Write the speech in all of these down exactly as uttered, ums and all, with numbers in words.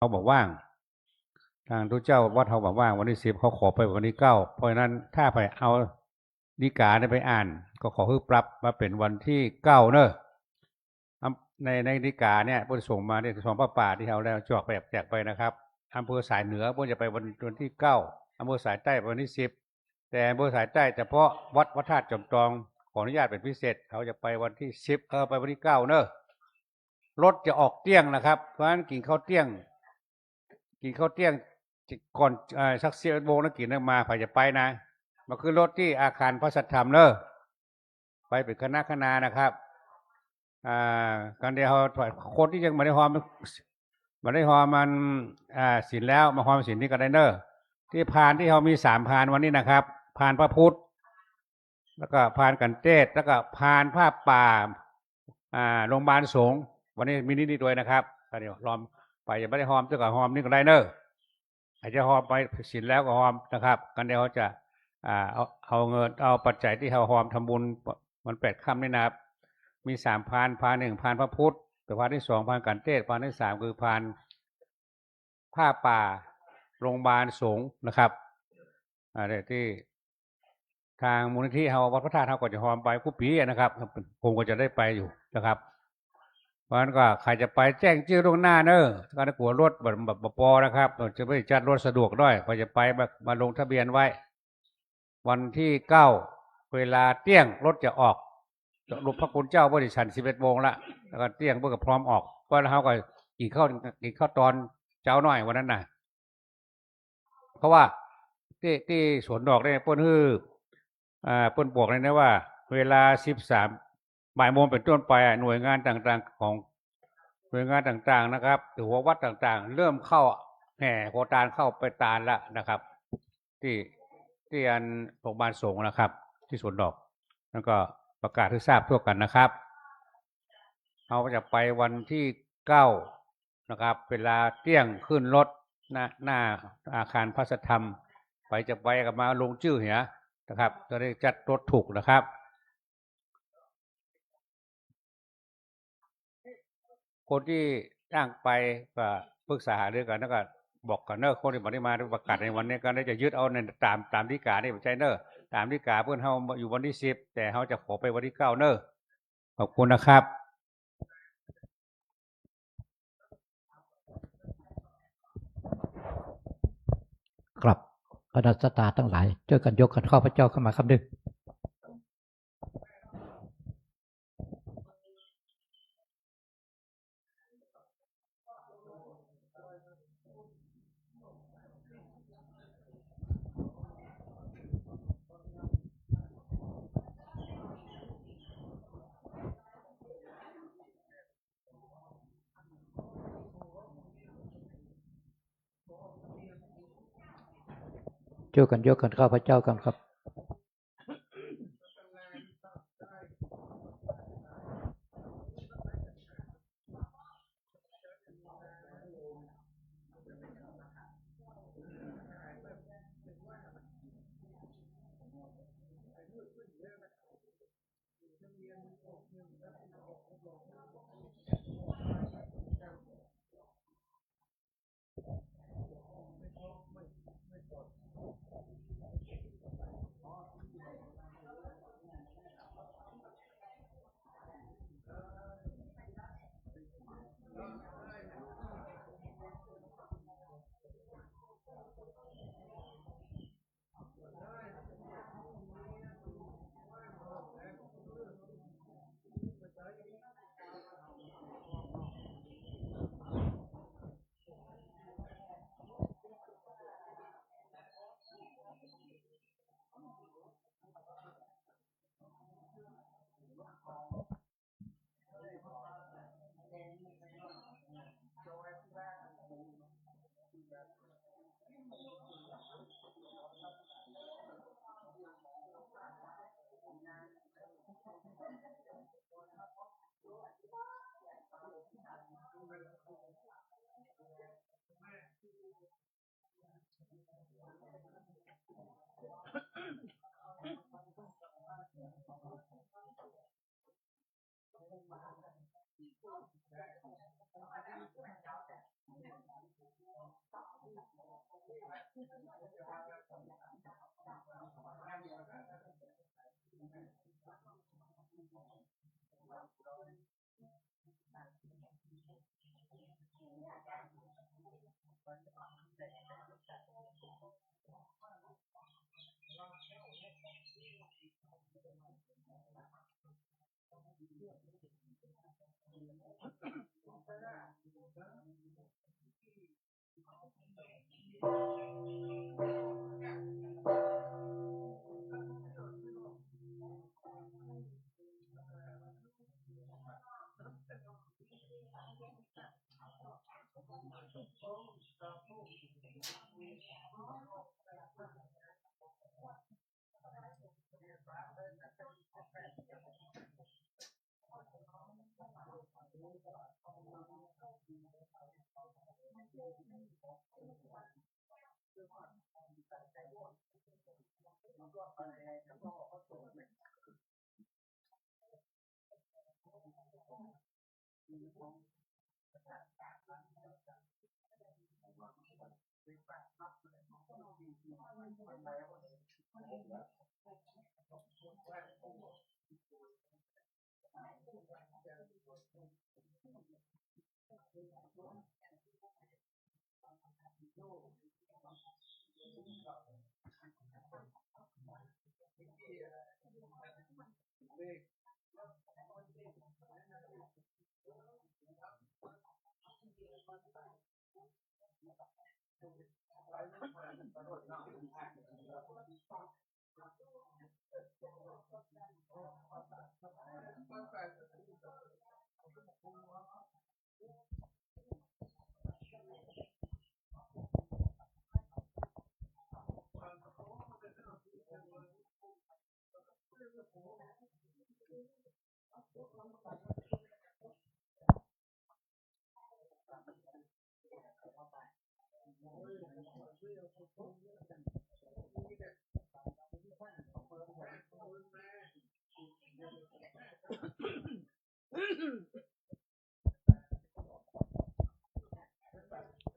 เขาบ่ว่าง ตางตุ๊เจ้าวัดเฮาบ่ว่างวันตี้สิบ เขาขอไปวันตี้เก้า เพราะฉะนั้นถ้าใผเอาฎีก๋าเนี่ยไปอ่าน ก็ขอหื้อปรับมาเป๋นวันตี้เก้าเน่อ อำ ใน ในฎีก๋าเนี่ย เปิ้นส่งมาเนี่ย ซองผ้าป่าตี้เฮาได้จอกไปแจกไปนะครับ อำเภอสายเหนือเปิ้นจะไปวัน วันตี้เก้า อำเภอสายใต้ไปวันตี้สิบ แต่อำเภอสายใต้เฉพาะวัดพระธาตุจอมตอง ขออนุญาตเป๋นพิเศษ เขาจะไปวันตี้สิบ เออ ไปวันตี้เก้าเน่อ รถจะออกเตี้ยงนะครับ เพราะฉะนั้นกิ๋นข้าวเตี้ยง กิ๋นข้าวเตี้ยงก่อน เอ่อ สักสิบเอ็ดโมงนะ กิ๋นออกมา ใผจะไปนะ มาขึ้นรถตี้อาคารพระสัทธรรมเน่อ ไปเป๋นคณะๆ นะครับ อ่า กันเดี๋ยว คนตี้ยังบ่ได้ฮอม บ่ได้ฮอมมัน อ่า ศีลแล้ว มาฮอมศีลนี่ก็ได้เน่อ ตี้พานตี้เฮามีสามพานวันนี้นะครับ พานพระพุทธ แล้วก็พานกัณฑ์เตศ แล้วก็พานผ้าป่า อ่า โรงพยาบาลสงฆ์ วันนี้มีนี่ นี่ตวยนะครับ ก็เดี๋ยวฮอมไป ยังบ่ได้ฮอม เจ้าก็ฮอมนี่ก็ได้เน่อ ใผจะฮอมไปศีลแล้วก็ฮอมนะครับ กันเดี๋ยวจะ อ่า เอา เอาเงิน เอาปัจจัยตี้เฮาฮอมทำบุญวันแปดค่ำนี่นะครับ มีสามพาน พานหนึ่งพานพระพุทธ แต่พานตี้สองพานกัณฑ์เตศ พานตี้สามคือพาน ผ้าป่าโรงพยาบาลสงฆ์นะครับ อ่า เนี่ยตี้ทางมูลนิธิเฮา วัดพระธาตุเฮาก็จะฮอมไปกู้ปี๋อะนะครับ ผมก็จะได้ไปอยู่นะครับ เพราะฉะนั้นก็ใผจะไปแจ้งจื้อล่วงหน้าเน่อ ก็กั๋วรถบ่ บ่ บ่ปอนะครับ จะบ่ได้จัดรถสะดวกด้วย ใผจะไปมา มาลงทะเบียนไว้ วันตี้เก้า เวลาเตี้ยงรถจะออก หลวงพระคุณเจ้าเปิ้นจะฉันสิบเอ็ดโมงละ แล้วก็เตี้ยงเปิ้นก็พร้อมออก ก็เฮาก็กิ๋นข้าว กิ๋นข้าวตอนเจ๊าหน้อยวันนั้นน่ะ เพราะว่าตี้ ตี้สวนดอกเนี่ยเปิ้นหื้อ อ่า เปิ้นบอกเลยนะว่า เวลาสิบสาม บ่ายโมงเป๋นต้นไปอะ หน่วยงานต่างๆ ของ หน่วยงานต่างๆ นะครับ หรือว่าวัดต่างๆ เริ่มเข้าแห่โคตานเข้าไปตานแล้วนะครับ ตี้ ตี้อันโรงพยาบาลสงฆ์นะครับ ตี้สวนดอก แล้วก็ประกาศหื้อทราบทั่วกั๋นนะครับ เฮาจะไปวันตี้เก้านะครับ เวลาเตี้ยงขึ้นรถ หน้า หน้าอาคารพระสัทธรรม ใผจะไปก็มาลงจื้อเหียนะครับ จะได้จัดรถถูกนะครับ คนตี้จ้างไปก็ปรึกษาหารือกั๋น แล้วก็บอกกั๋นเน่อ คนตี้บ่ได้มาประกาศในวันนี้ ก็ได้จะยึดเอาในต๋าม ต๋ามฎีก๋านี่ บ่ใจ้เน่อ ต๋ามฎีก๋าเปิ้นเฮาอยู่วันตี้สิบ แต่เฮาจะขอไปวันตี้เก้าเน่อ ขอบคุณนะครับ ครับ คณะศรัทธาตังหลาย จ้วยกั๋นยกขันข้าวพระเจ้าขึ้นมาคำนึ่ง จ้วยกั๋นยกขันข้าวพระเจ้ากั๋นครับ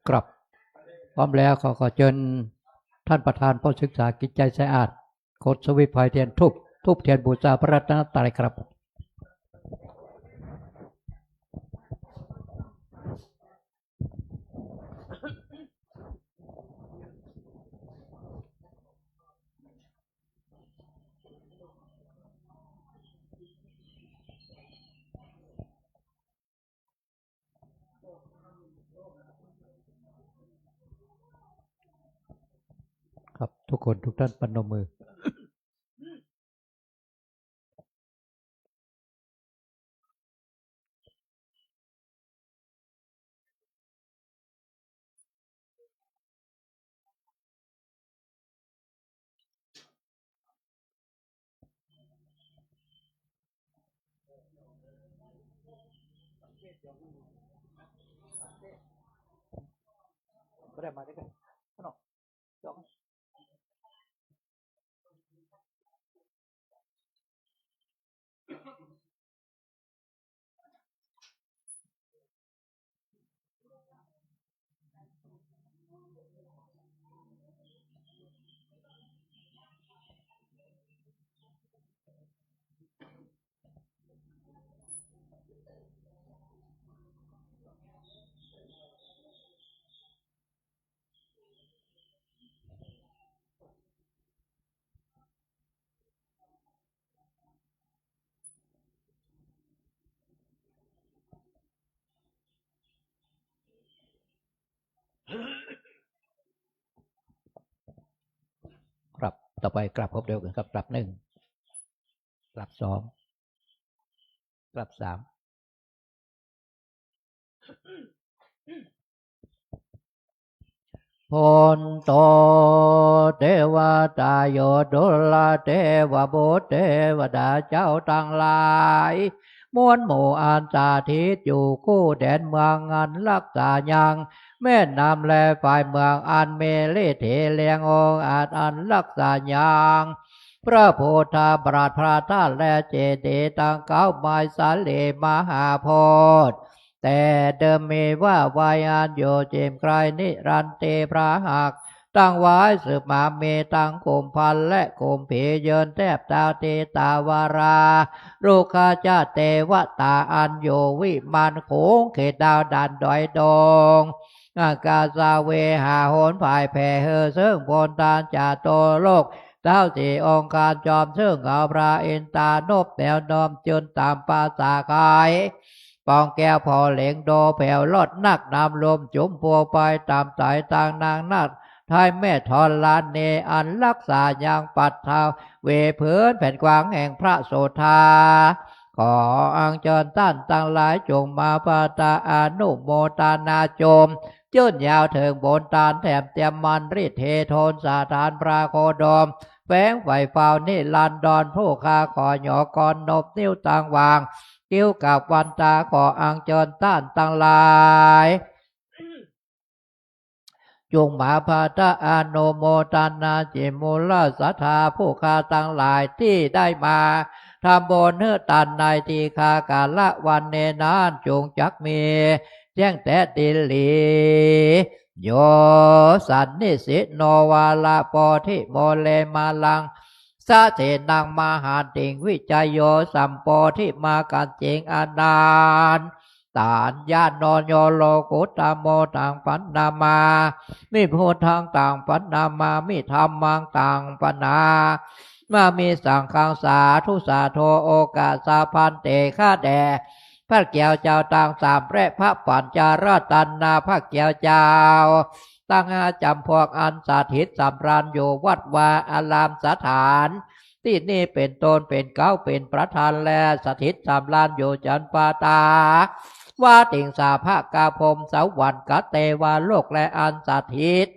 ครับ พร้อมแล้ว ขอ ขอเจิญท่านประธานป้อศึกษากิจใจสะอาด กดสวิตช์ไฟเทียนธูป ธูปเทียนบูชาพระรัตนตรัยครับ ครับ ทุกคนทุกท่านประนมมือ ครับ ต่อไปกราบครบเดียวกันครับ กราบหนึ่ง กราบสอง กราบสาม Bhonto devata yo dulla devabhū เทวดาเจ้าตังหลาย มวลหมู่อันสถิตอยู่คู่แดนเมืองอันรักษายัง แม่น้ำและฝ่ายเมืองอันมีฤทธิ์เดชแรงองอาจอันรักษายัง พระโพธิบาท พระธาตุและเจดีย์ตังเก้าไม้สาลีมหาโพธิ์ แต่เดิมมีว่าไว้อันอยู่จิ่มไกลนิรันดร์ พระหัตถ์ ตั้งไว้สืบมา มีตังกุมภัณฑ์และกุมภี ยืนแทบเท้าทิตาวารา รุกขเจ้าเตวตา อันอยู่วิมานขง เขตดาวด่านดอยดง อากาสาเวหาหน ผายแผ่หื้อซึ่งโพนตานจาตุโลก เท้าสี่องค์คานจอมซึ่งเอาพระอินทานบ แนวนมจืนต๋ามปราสาทไข ปองแก้วผ่อเหล็งโดแผวลอดนัก นำลมจุมพวงไปต๋ามสายตางนางนาฏ ไทยแม่ธรณี อันรักษายังปัทวีผืนแผ่นกว้างแห่งพระโสธา ขออัญเชิญต้านตังหลาย จงมาปะทะอนุโมทนาชม จื้นยาวเถิงโพนตานแถมเตียมมันริเทโทนสถานพระโคดม แฝงไฝ่ฟ้าวนิรันดร ผู้ข้าขอหยอกกอนนบนิ้วตางวาง คิ้วกับวันตา ขออัญเชิญต้านตังหลาย จงมาปะทะอนุโมทนาจิตมูลศรัทธาผู้ข้าตังหลาย ตี้ได้มาทำบุญหื้อตานในทีฆากาละวันนี้นั้น จงจักมีแจ้งแต๊ดีหลี โย สันนิสิโน วาระโพธิโมเลมาลัง สะเสนังมหันติง วิจโย สัมโพธิมากัจจิง อนันตาญาโณ โย โลกุตโม ตังปันนามามิ พุทธัง ตังปันนามามิ ธัมมัง ตังปันนามามิ สังฆัง สาธุ สาธุ โอกาสาพันเต ข้าแด่พระแก้วเจ้าตังสาม และพระปัญจรัตนา พระแก้วเจ้าตังห้าจ๋ำพวก อันสถิตสำราญอยู่วัดวาอารามสถาน ตี้นี้เป๋นต้นเป๋นเก๊าเป๋นประธาน และสถิตสำราญอยู่จันปาตา วาติงสาพะกาพรหมสวรรค์กะเตวาโลก และอันสถิต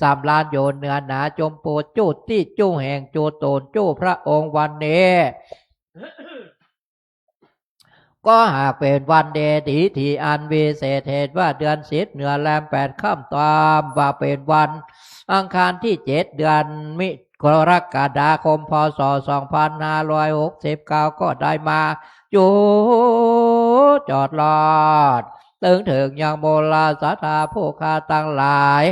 สำราญอยู่เหนือหนาจมปูจุติจุแห่งจุตูนจุพระองค์วันนี้ ก็หากเป๋นวันดีดีตี้อันวิเศษ เหตุว่าเดือนสิบเหนือแรมแปดค่ำ ต๋ามว่าเป๋นวันอังคารตี้เจ็ด เดือนมิ กรกฎาคม พ.ศ. สองพันห้าร้อยหกสิบเก้า ก็ได้มาจุจอดรอด ตึงเถิงยังมูลศรัทธาผู้ข้าตังหลาย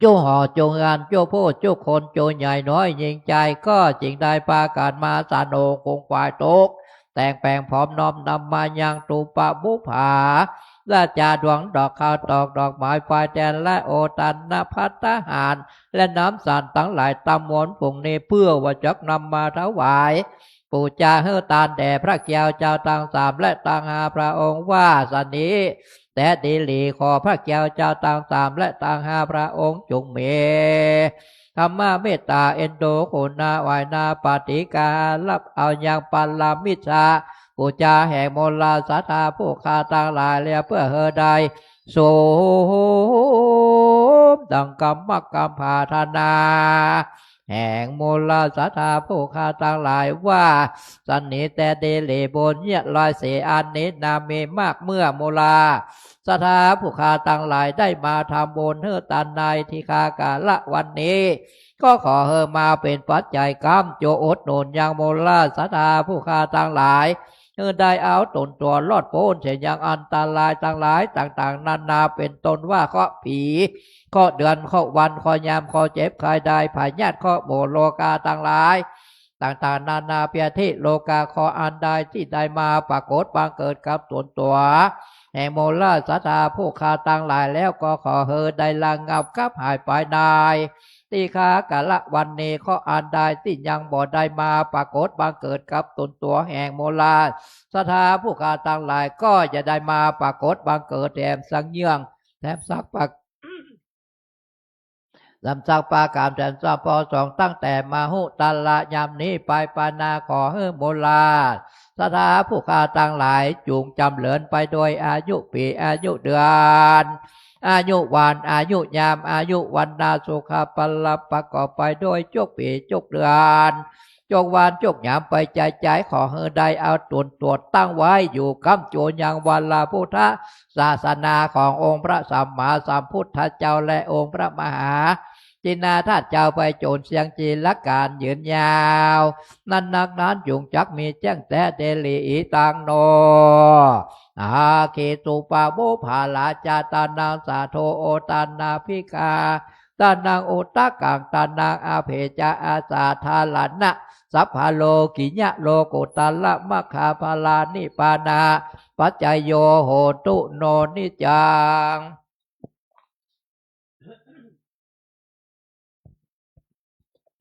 จุหอจุเฮือน จุผู้จุคน จุใหญ่น้อยยิ่งใหญ่ ก็จึงได้ปากั๋นมาสนองคงฝ่ายตก แต่งแป๋งพร้อมน้อมนำมายังตูปะบุปผา และจาดวงดอกข้าวตอกดอกไม้ ไฟแทน และโอตันนภัตตาหาร และน้ำสันตังหลายตำมนต์ผงนี้ เพื่อว่าจักนำมาถวายปู๋จาหื้อตานแด่พระแก้วเจ้าตังสาม และตังห้าพระองค์ว่าสะนี้ แต๊ดีหลี ขอพระแก้วเจ้าตังสาม และตังห้าพระองค์จงมีธรรมเมตตาเอ็นดูกรุณาไหว้นาปฏิกาหารับเอายังปรมิจฉาปู๋จาแห่งมูลศรัทธาผู้ข้าตังหลายแล้ว เพื่อหื้อได้สมดังกำมักกำผาถนา แห่งมูลศรัทธาผู้ข้าตังหลายว่าสะนี้ แต๊ดีหลี บุญเยียะร้อยสี่อันนี้นามีมาก เมื่อมูลศรัทธาผู้ข้าตังหลายได้มาทำบุญหื้อตานในทีฆากาละวันนี้ ก็ขอหื้อมาเป๋นปัจจัยกำจุอุดหนุนยังมูลศรัทธาผู้ข้าตังหลาย หื้อได้เอาต๋นตั๋วรอดป๊นเสียยังอันตรายตังหลายต่างๆ นานา เป๋นต้นว่าเคราะห์ผี เคราะห์เดือน เคราะห์วัน เคราะห์ยาม เคราะห์เจ็บไข้ได้ พยาธิ เคราะห์หมู่โลกาตังหลายต่างๆ นานา เปียธิโลกา เคราะห์อันใดตี้ได้มาปรากฏบังเกิดกับต๋นตั๋วแห่งมูลศรัทธาผู้ข้าตังหลายแล้ว ก็ขอหื้อได้ระงับกับหายไปใน ทีฆากาละวันนี้ เคราะห์อันใดตี้ยังบ่ได้มาปรากฏบังเกิดกับต๋นตั๋วแห่งมูลศรัทธาผู้ข้าตังหลาย ก็อย่าได้มาปรากฏบังเกิดแถมสักเยื่อง แถมสักประ แถมสักประก๋าน แถมสักประสงค์ ตั้งแต่มหุตระยามนี้ไปไปนา ขอหื้อมูลศรัทธาผู้ข้าตังหลาย จุ่งจ๋ำเริญไปโดยอายุปี๋ อายุเดือน อายุวัน อายุยาม อายุวรรณะ สุขะพละ ประกอบไปโดยจุกปี๋จุกเดือน จุกวันจุกยามไปใจ๊ๆ ขอหื้อได้เอาต๋นตั๋วตั้งไว้อยู่กำจุยังวรพุทธศาสนาขององค์พระสัมมาสัมพุทธเจ้า และองค์พระมหาจินนาถเจ้าไปจ๋นเสี้ยงจีรกัณฑ์ยืนยาว นั้นนักนั้นจุ่งจักมีแจ้งแต๊ดีหลี อีตังโน อาคิสุปะมุพพะระจาตะนัง สะโทโอตะนาภิกาตะนัง อุทะกังตะนัง อเภจะอาสาธารณะ สัพพะโลกิยะโลกุตตะระมัคคะผะลานิพพานะปัจจโย โหตุโน นิจจัง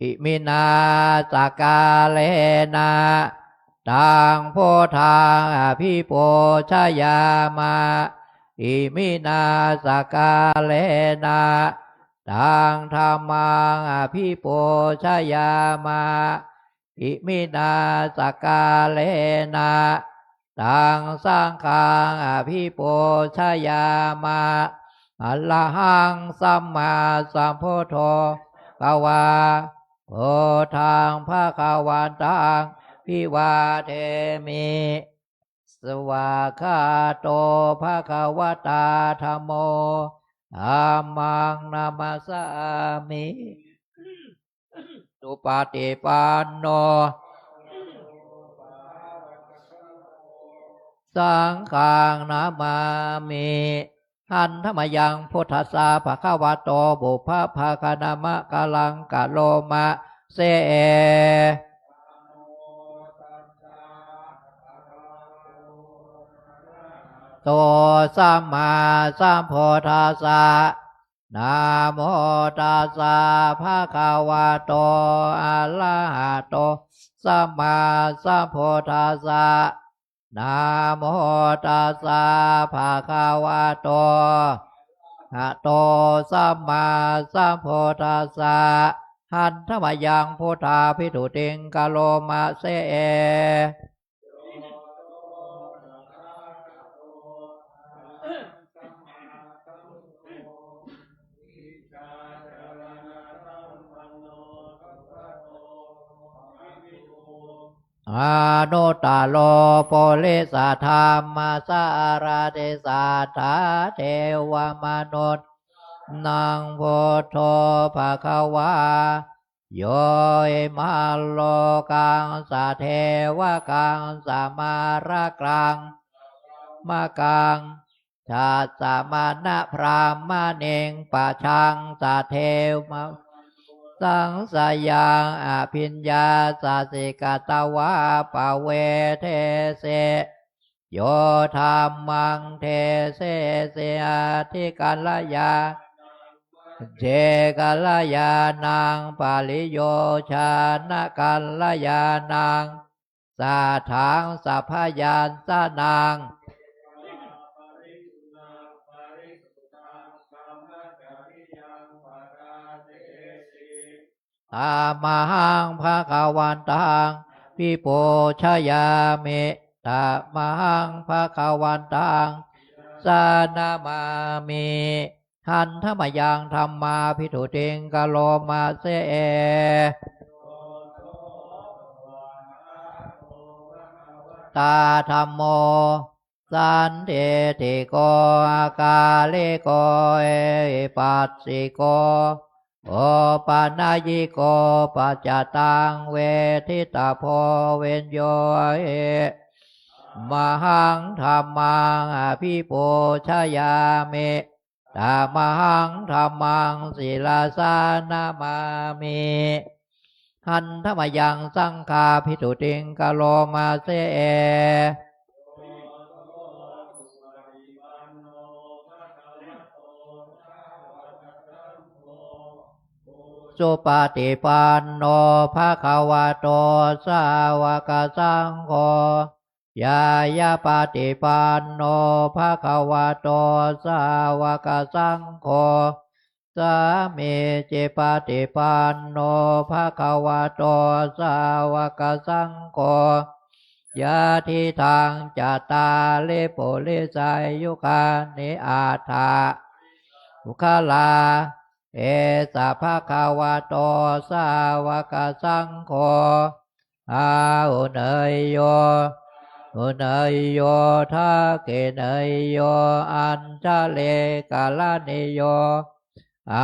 อิมินาสะกาเลนะ ตัง พุทธัง อภิปูชยามะ อิมินาสะกาเลนะ ตัง ธัมมัง อภิปูชยามะ อิมินาสะกาเลนะ ตัง สังฆัง อภิปูชยามะ อะระหัง สัมมาสัมพุทโธ ภะคะวา พุทธัง ภะคะวันตัง อภิวาเทมิ สวากขาโต ภะคะวะตา ธัมโม ธัมมัง นะมัสสามิ สุปะติปันโน สังฆัง นะมามิ หันธะมะยัง พุทธัสสะ ภะคะวะโต ปุพพะภะคะนะมะกะลัง กะโรมะเส โต สัมมาสัมพุทธัสสะ นะโมตัสสะ ภะคะวะโต อะระหะโต สัมมาสัมพุทธัสสะ นะโมตัสสะ ภะคะวะโต อะโต สัมมาสัมพุทธัสสะ หันธะมะยัง พุทธาภิฏฐุติง กะโรมะเส อนุตตะโร ปุริสะธัมมะสารถิ สัตถาเทวะมนุสสานัง พุทโธ ภะคะวา โย อิมัง โลกัง สะเทวะกัง สะมะนะกัง มะกัง สัสสะมะนะ พรามะเณง ปะชัง สะเทวะ สังสะยัง อะภิญญาสะสิ กะตะวา ปะเวเทเส โย ธัมมัง เทเสสิ อะทิกัลละญา เจกัลละญาณัง ปะริโยชานะกัลละญาณัง สะทัง สะพะยัญชะนะ ธัมมัง ภะคะวันตัง อภิปูชยามิ ธัมมัง ภะคะวันตัง สะนะมามิ หันธะมะยัง ธัมมาภิฏฐุติง กะโรมะเส ตา ธัมโม สันทิฏฐิโก อะกาลิโก เอหิปัสสิโก โอปะนะยิโก ปัจจตัง เวทิตะโพ วิญญูหิ ธัมมัง ธัมมัง อะภิปูชยามิ ธัมมัง ธัมมัง ศิรสานะมามิ หันธะมะยัง สังฆาภิฏฐุติง กะโรมะเส สุปะติปันโน ภะคะวะโต สาวะกะสังโฆ ญาญาปะติปันโน ภะคะวะโต สาวะกะสังโฆ สามีจิปะติปันโน ภะคะวะโต สาวะกะสังโฆ ยะทิทัง จัตตาริปุริสายุคานิ อัตถะ ปุคคลา เอสะ ภะคะวะโต สาวะกะสังโฆ อาหุเนยโย หุเนยโย ทักขิเนยโย อัญชะลีกะรณีโย อ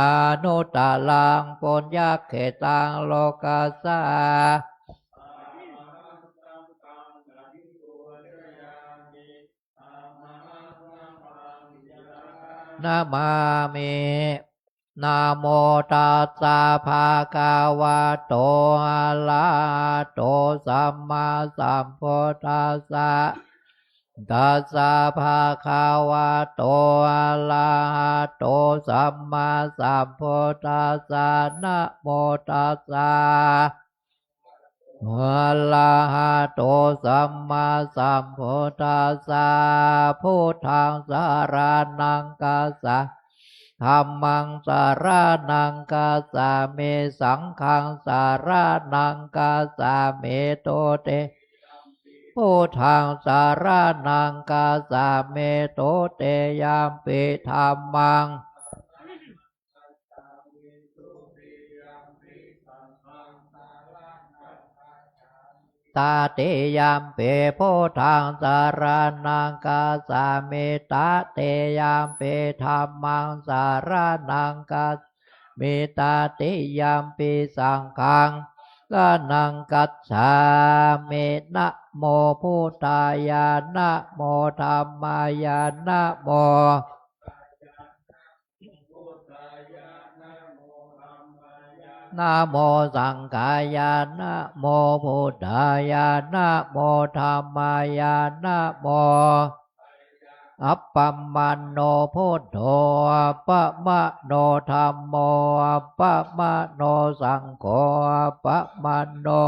นุตตะรัง ปุญญะเขตัง โลกัสสา namāmi. Namo tassa bhagavato arahato sammāsambuddhassa. Tassa bhagavato arahato sammāsambuddhassa. Namo tassa arahato sammāsambuddhassa. Buddhaṃ saraṇaṃ gacchāmi. Dhammaṃ saraṇaṃ gacchāmi. Saṅghaṃ saraṇaṃ gacchāmi. Dutiyampi buddhaṃ saraṇaṃ gacchāmi. Dutiyampi dhammaṃ Tatiyampi buddhaṃ saraṇaṃ gacchāmi. Tatiyampi dhammaṃ saraṇaṃ gacchāmi. Tatiyampi saṅghaṃ saraṇaṃ gacchāmi. Namo buddhāya, namo dhammāya, namo namo saṅghāya, namo buddhāya, namo dhammāya, namo. Appamāṇo buddho, appamāṇo dhammo, appamāṇo saṅgho, appamāṇo,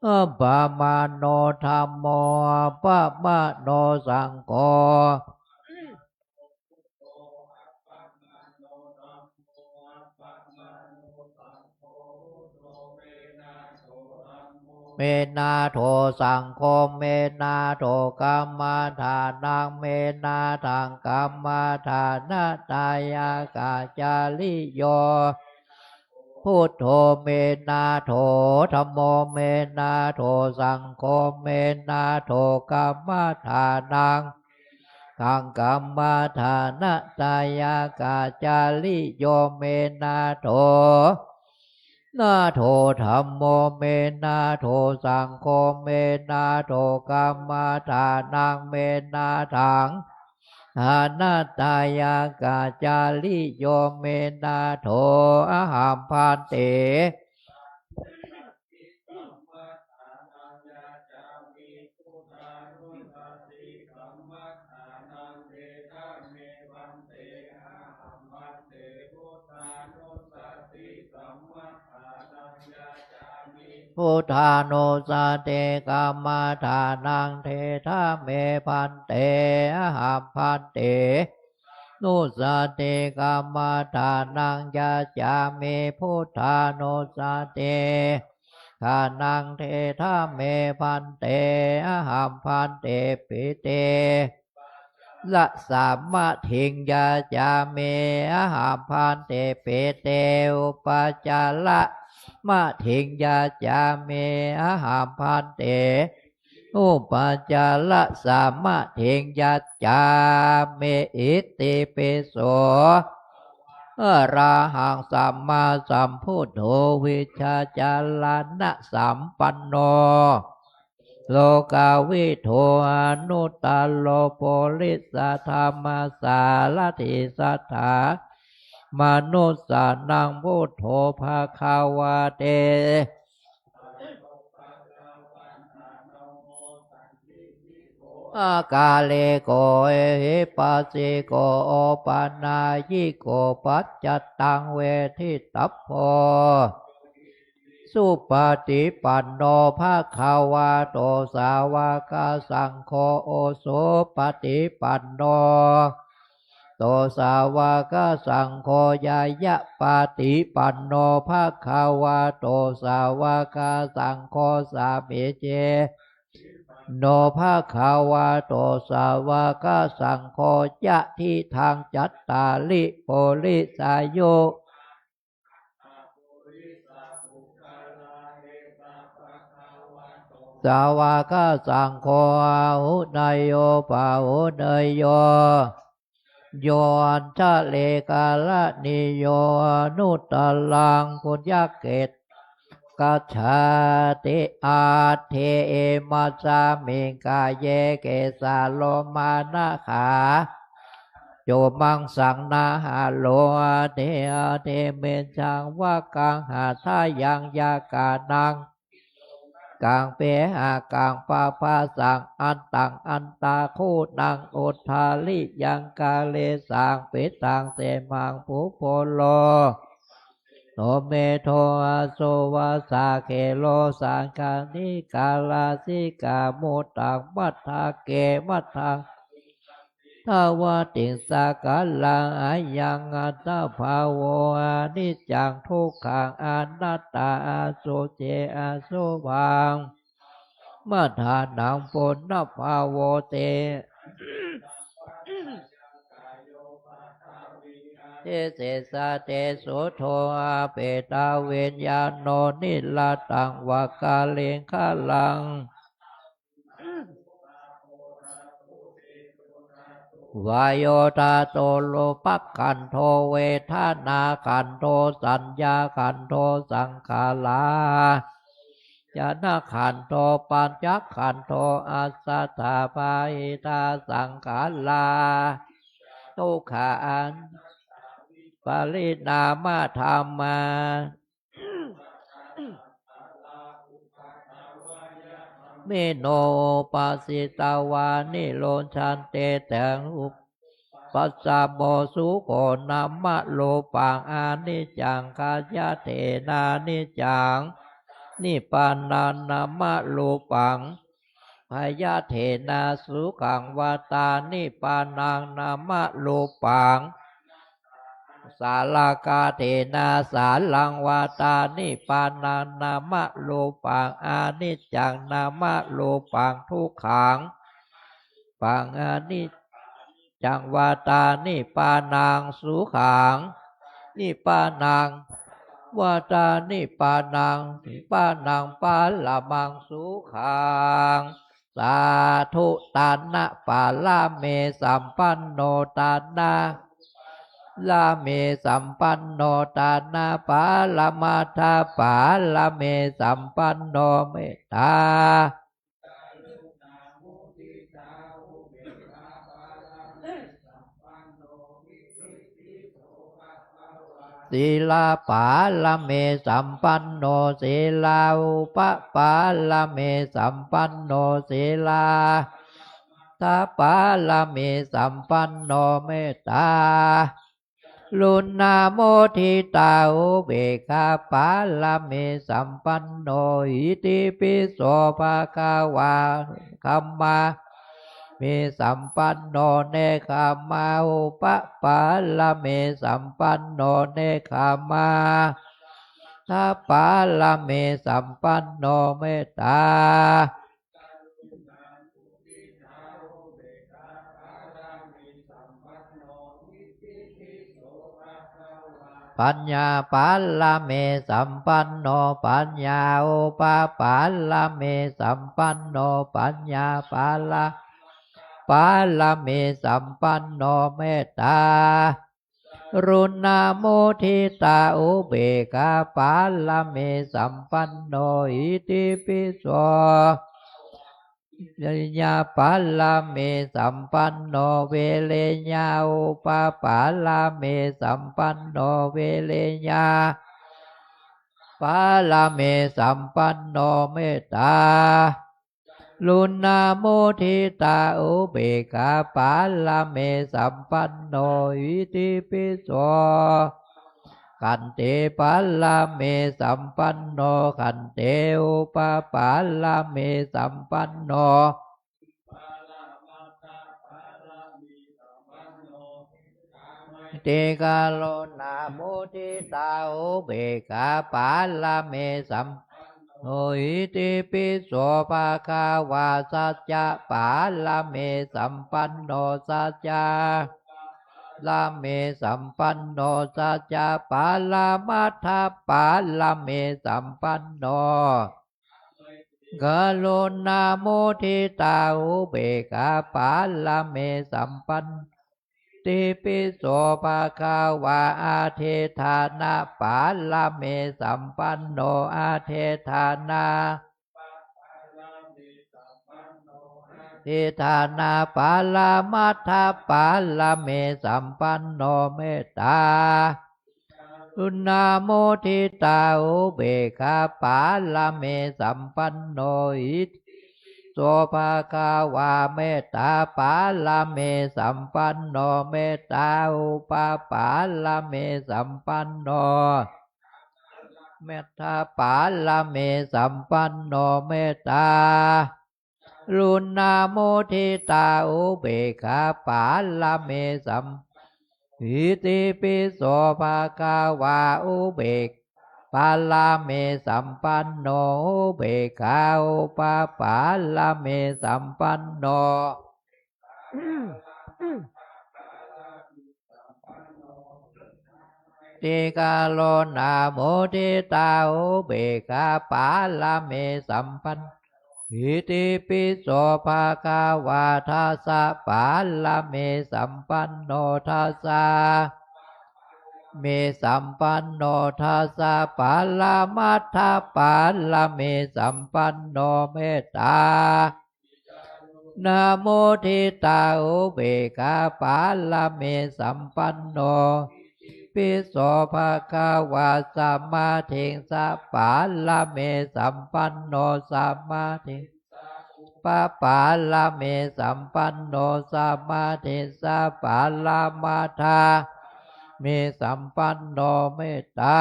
appamāṇo dhammo, appamāṇo saṅgho. Me nātho saṅgho, me nātho kammadānaṃ, me nāthaṃ kammadānattāya kacariyo. Buddho me nātho, dhammo me nātho, saṅgho me nātho kammadānaṃ, nāthaṃ kammadānattāya kacariyo. Me nātho, nātho dhammo me nātho, saṅgho me nātho kammadānaṃ, me nāthaṃ kammadānattāya kacariyo. Me nātho, ahaṃ bhante. Buddhānussati kammadānaṃ, dīṭṭha me bhante. Ahaṃ bhante, nussati kammadānaṃ yācāmi. Buddhānussati kammadānaṃ, dīṭṭha me bhante. Ahaṃ bhante, pite, la samādhiṃ yācāmi. Ahaṃ bhante, pite, upacchāra samādhiṃ yācāmi. Ahaṃ bhante, upacchāra samādhiṃ yācāmi. Itipi so arahaṃ sammāsambuddho vijjācaraṇasampanno lokavidū anuttaro purisadammasārathi satthā devamanussānaṃ buddho bhagavāti. Akāliko ehipassiko opanayiko paccattaṃ veditabbo. Supaṭipanno bhagavato sāvakasaṅgho, ujupaṭipanno to sāvakasaṅgho, ñāyapaṭipanno bhagavato sāvakasaṅgho, sāmīci no bhagavato sāvakasaṅgho, yadidaṃ cattāri purisayugāni aṭṭha purisapuggalā, esa bhagavato sāvakasaṅgho, āhuneyyo pāhuneyyo yo añjalikaraṇīyo anuttaraṃ puññakkhettaṃ lokassāti. Atthi imasmiṃ kāye kesā lomā nakhā จุมหัง สัง นะ หะ โร หะ เท หะ เท เม สัง วะ กัง หัตถะ ยัง ยะ กะ นัง กัง เป หะ กัง ปะ ภะ สัง อันตัง อันตะ คู นัง อุทธาริ ยัง กะ เร สัง ปิ ตัง เส หัง ปุ ปุ โร โน เม โท อะ โส วะ สะ เข โร สัง คณิ กา ลา สิ กา มุ ตัง มัทธะ เก มัทธัง ทะวะ ติง สะ กะ ลัง อะ ยัง อัตถะ ภา โว อะ นิจจัง ทุกขัง อะ นัตตา อะ สุ เจ อะ สุ วัง มาทานัง ปุณณะ ภา โว เต เท เส สะ เต สุ โท อะ เปตา วิญญาโณ นิระตัง วะ กะ ลิง คะ ลัง วาโย ธาตุ รูปะ ขันโธ เวทนา ขันโธ สัญญา ขันโธ สังขารา ยะนะ ขันโธ ปัญจะ ขันโธ อัสสะ สะ ปะ หิ ทา สังขารา ทุกขา อัน ปะริณามะ ธัมมา มิโน ปะสิตะวา นิโรธันเต แต่งรูป ปัสสะโม สุโข นามะ รูปัง อะ นิจจัง ขยะเถนะ นิจจัง นิปปานัง นามะ รูปัง ขยะเถนะ สุขัง วะตา นิปปานัง นามะ รูปัง สาลากะเถนะ สาลัง วะตา นิปปานัง นามะ รูปัง อะ นิจจัง นามะ รูปัง ทุกขัง ปัง อะ นิจจัง วะตา นิปปานัง สุขัง นิปปานัง วะตา นิปปานัง นิปปานัง ปะระมัง สุขัง สาธุ ตานะ ปะระเม สัมปันโน ตานะ ระเม สัมปันโน ตานะ ปะระมัตถะ ปะระเม สัมปันโน เมตตา สีลา ปะระเม สัมปันโน สีลา อุปะ ปะระเม สัมปันโน สีลา ทะ ปะระเม สัมปันโน เมตตา กรุณา มุทิตา อุเบกขา ปะระเม สัมปันโน อิติปิโส ภะคะวา คัมมา เม สัมปันโน เนกขัมมา อุปะ ปะระเม สัมปันโน เนกขัมมา ทะ ปะระเม สัมปันโน เมตตา ปัญญา ปะระเม สัมปันโน ปัญญา อุปะ ปะระเม สัมปันโน ปัญญา ปะระ ปะระเม สัมปันโน เมตตา กรุณา มุทิตา อุเบกขา ปะระเม สัมปันโน อิติปิโส ริยา ปะระเม สัมปันโน วิริยา อุปะ ปะระเม สัมปันโน วิริยา ปะระเม สัมปันโน เมตตา กรุณา มุทิตา อุเบกขา ปะระเม สัมปันโน อิติปิโส ขันติ ปะระเม สัมปันโน ขันติ อุปะ ปะระเม สัมปันโน เมตตา กรุณา มุทิตา อุเบกขา ปะระเม สัมปันโน อิติปิโส ภะคะวา สัจจะ ปะระเม สัมปันโน สัจจะ ปะระเม สัมปันโน สัจจะ ปะระมัตถะ ปะระเม สัมปันโน กรุณา มุทิตา อุเบกขา ปะระเม สัมปันโน อิติปิโส ภะคะวา อธิฏฐานะ ปะระเม สัมปันโน อธิฏฐานะ ทิฏฐานะปะระมัตถะปะระมีสัมปันโน เมตตา กรุณา มุทิตา อุเบกขาปะระมีสัมปันโน อิติปิโสภะคะวา เมตตาปะระมีสัมปันโน เมตตาอุปปะระมีสัมปันโน เมตตาปะระมีสัมปันโน เมตตา กรุณา มุทิตา อุเบกขาปารามีสัม อิติปิโส ภะคะวา อุเบก ปารามีสัมปันโน อุเบกขา อุปปารามีสัมปันโน ติกรุณา มุทิตา อุเบกขาปารามีสัมปัน อิติปิโส ภะคะวา ทัสสะปารามีสัมปันโน ทัสสะ มีสัมปันโน ทัสสะปารามัตถปารามีสัมปันโน เมตตา นะ มุทิตา อุเบกขาปารามีสัมปันโน ปิโส ภะคะวา สมาธิงสะปารามีสัมปันโน สมาธิง ปะปารามีสัมปันโน สมาธิงสะปารามัตถา มีสัมปันโน เมตตา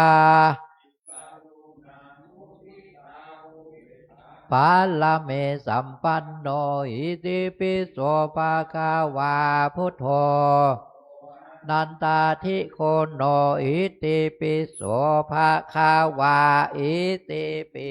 ปารามีสัมปันโน อิติปิโส ภะคะวา พุทโธ นันทาธิโกโณ อิติปิโส ภะคะวา อิติปิ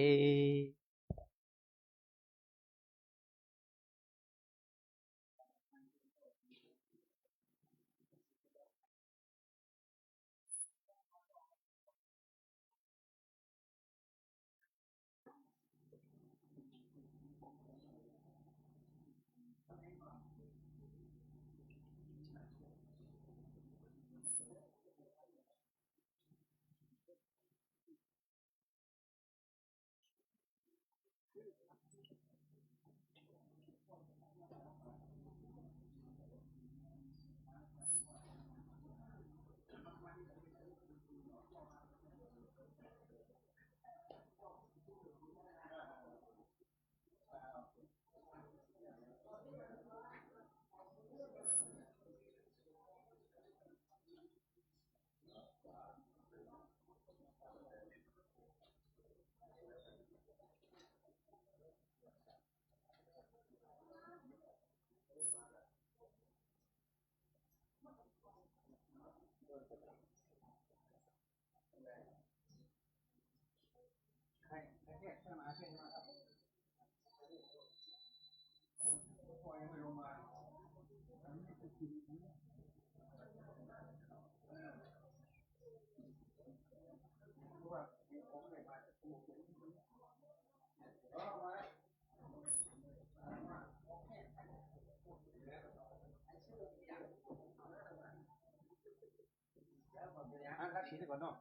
อ่ะ รับศีลก่อนเนาะ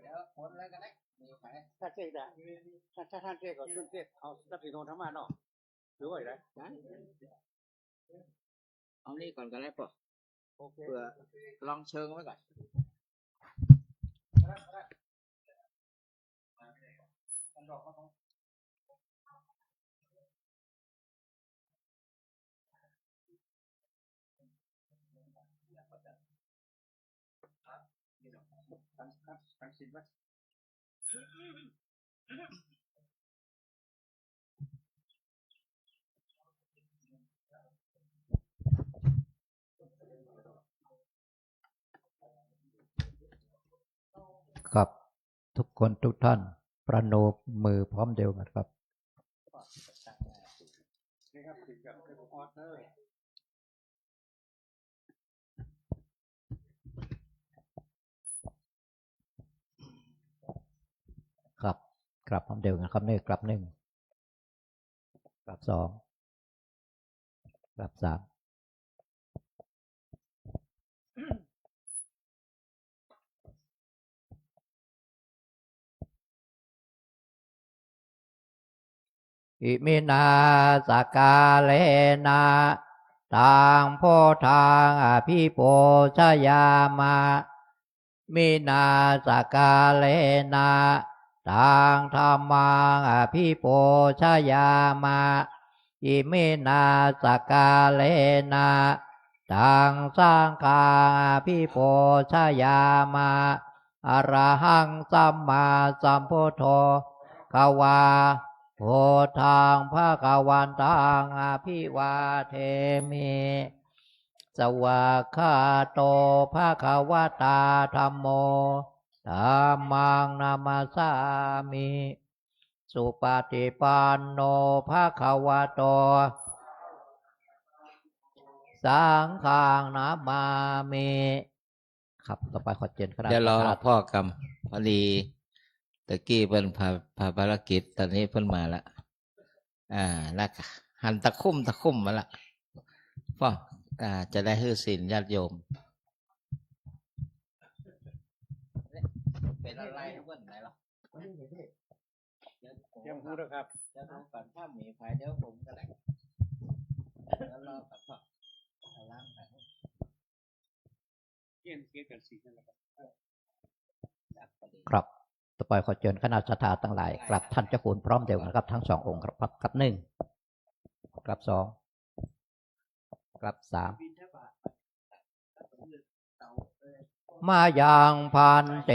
เดี๋ยวผลอะไรกันนะ มีใคร ถ้าเจ๊กอะ ถ้า ถ้าท่านเจ๊กก็ขึ้นเจ๊ก เอารับศีลของธรรมะเนาะ หรือว่าอะไรนะ เอานี่ก่อนก็ได้ปะ โอเค เผื่อลองเชิงไว้ก่อน ครับ ทุกคนทุกท่านประนมมือพร้อมเดียวกันครับ ครับ กราบพร้อมเดียวกันครับ นี่กราบหนึ่ง กราบสอง กราบสาม อิมินาสการะนะ ตังพุทธังอภิปูชยามะ มินาสการะนะ ตังธัมมังอภิปูชยามะ อิมินาสการะนะ ตังสังฆังอภิปูชยามะ อะระหังสัมมาสัมพุทโธ ภะคะวา พุทธังภะคะวันตังอภิวาเทมิ สวากขาโตภะคะวะตาธัมโม ธัมมังนะมัสสามิ สุปฏิปันโนภะคะวะโต สังฆังนะมามิ ครับ ต่อไปขอเจิญคณะ เดี๋ยวรอ พระ หลวงพ่อกำ พอดีตะกี้เปิ้นพา พาภารกิจ ต๋อนนี้เปิ้นมาละ อ่า แล้วก็หันตะคุ่มตะคุ่มมาละ พ่อ อ่า จะได้หื้อศีลญาติโยม เป็นอะไรนะเปิ้นไหนหรอ เตรียมหูแล้วครับ เดี๋ยวดูก่อน ถ้ามีไฟเดี๋ยวผมก็ได้ เดี๋ยวรอก่อนพ่อ เอาล้างไป เตรียมเสียกันสินั่นแหละครับ ครับ ต่อไปขอเจิญคณะศรัทธาตังหลาย กราบท่านเจ้าคุณพร้อมเดียวกันครับ ทั้งสององค์ครับ ครับ ครับ หนึ่ง ครับ สอง ครับ สาม มายังภันเต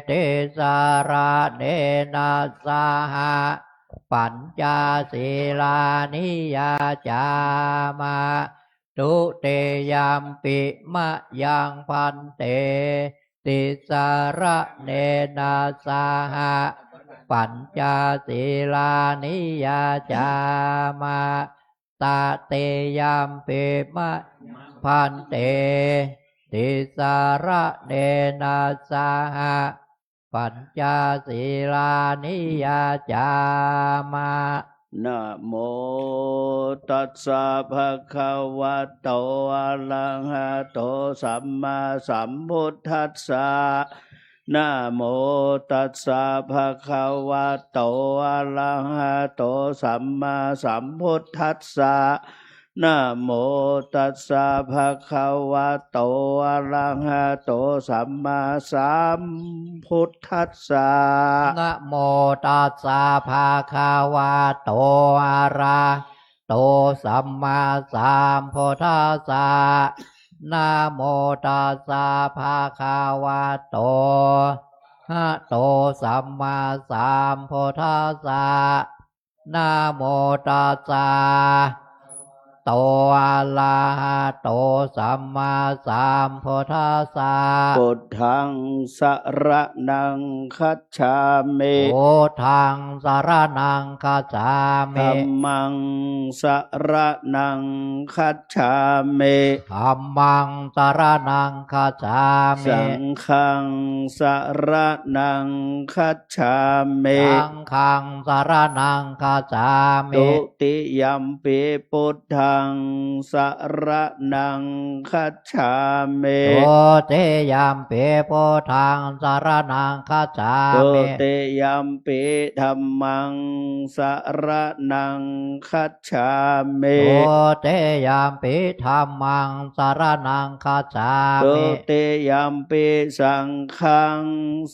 ติสสะระเณนะสหะ ปัญจสีลานิยาจามะ ทุติยัมปิมะยังภันเต ติสสะระเณนะสหะ ปัญจสีลานิยาจามะ ตติยัมปิมะยังภันเต ติสสะระเณนะสหะ ปัญจสีลานิยาจามะ นะโมตัสสะภะคะวะโต อะระหะโต สัมมาสัมพุทธัสสะ นะโมตัสสะภะคะวะโต อะระหะโต สัมมาสัมพุทธัสสะ นะโมตัสสะภะคะวะโต อะระหะโต สัมมาสัมพุทธัสสะ นะโมตัสสะภะคะวะโต อะระหะโต สัมมาสัมพุทธัสสะ นะโมตัสสะภะคะวะโต อะระหะโต สัมมาสัมพุทธัสสะ นะโมตัสสะ โต อะระหะโต สัมมาสัมพุทธัสสะ พุทธังสะระณังคัจฉามิ พุทธังสะระณังคัจฉามิ ธัมมังสะระณังคัจฉามิ ธัมมังสะระณังคัจฉามิ สังฆังสะระณังคัจฉามิ สังฆังสะระณังคัจฉามิ ทุติยัมปิพุทธังสะระณังคัจฉามิ ทุติยัมปิพุทธังสะระณังคัจฉามิ ทุติยัมปิธัมมังสะระณังคัจฉามิ ทุติยัมปิธัมมังสะระณังคัจฉามิ ทุติยัมปิสังฆัง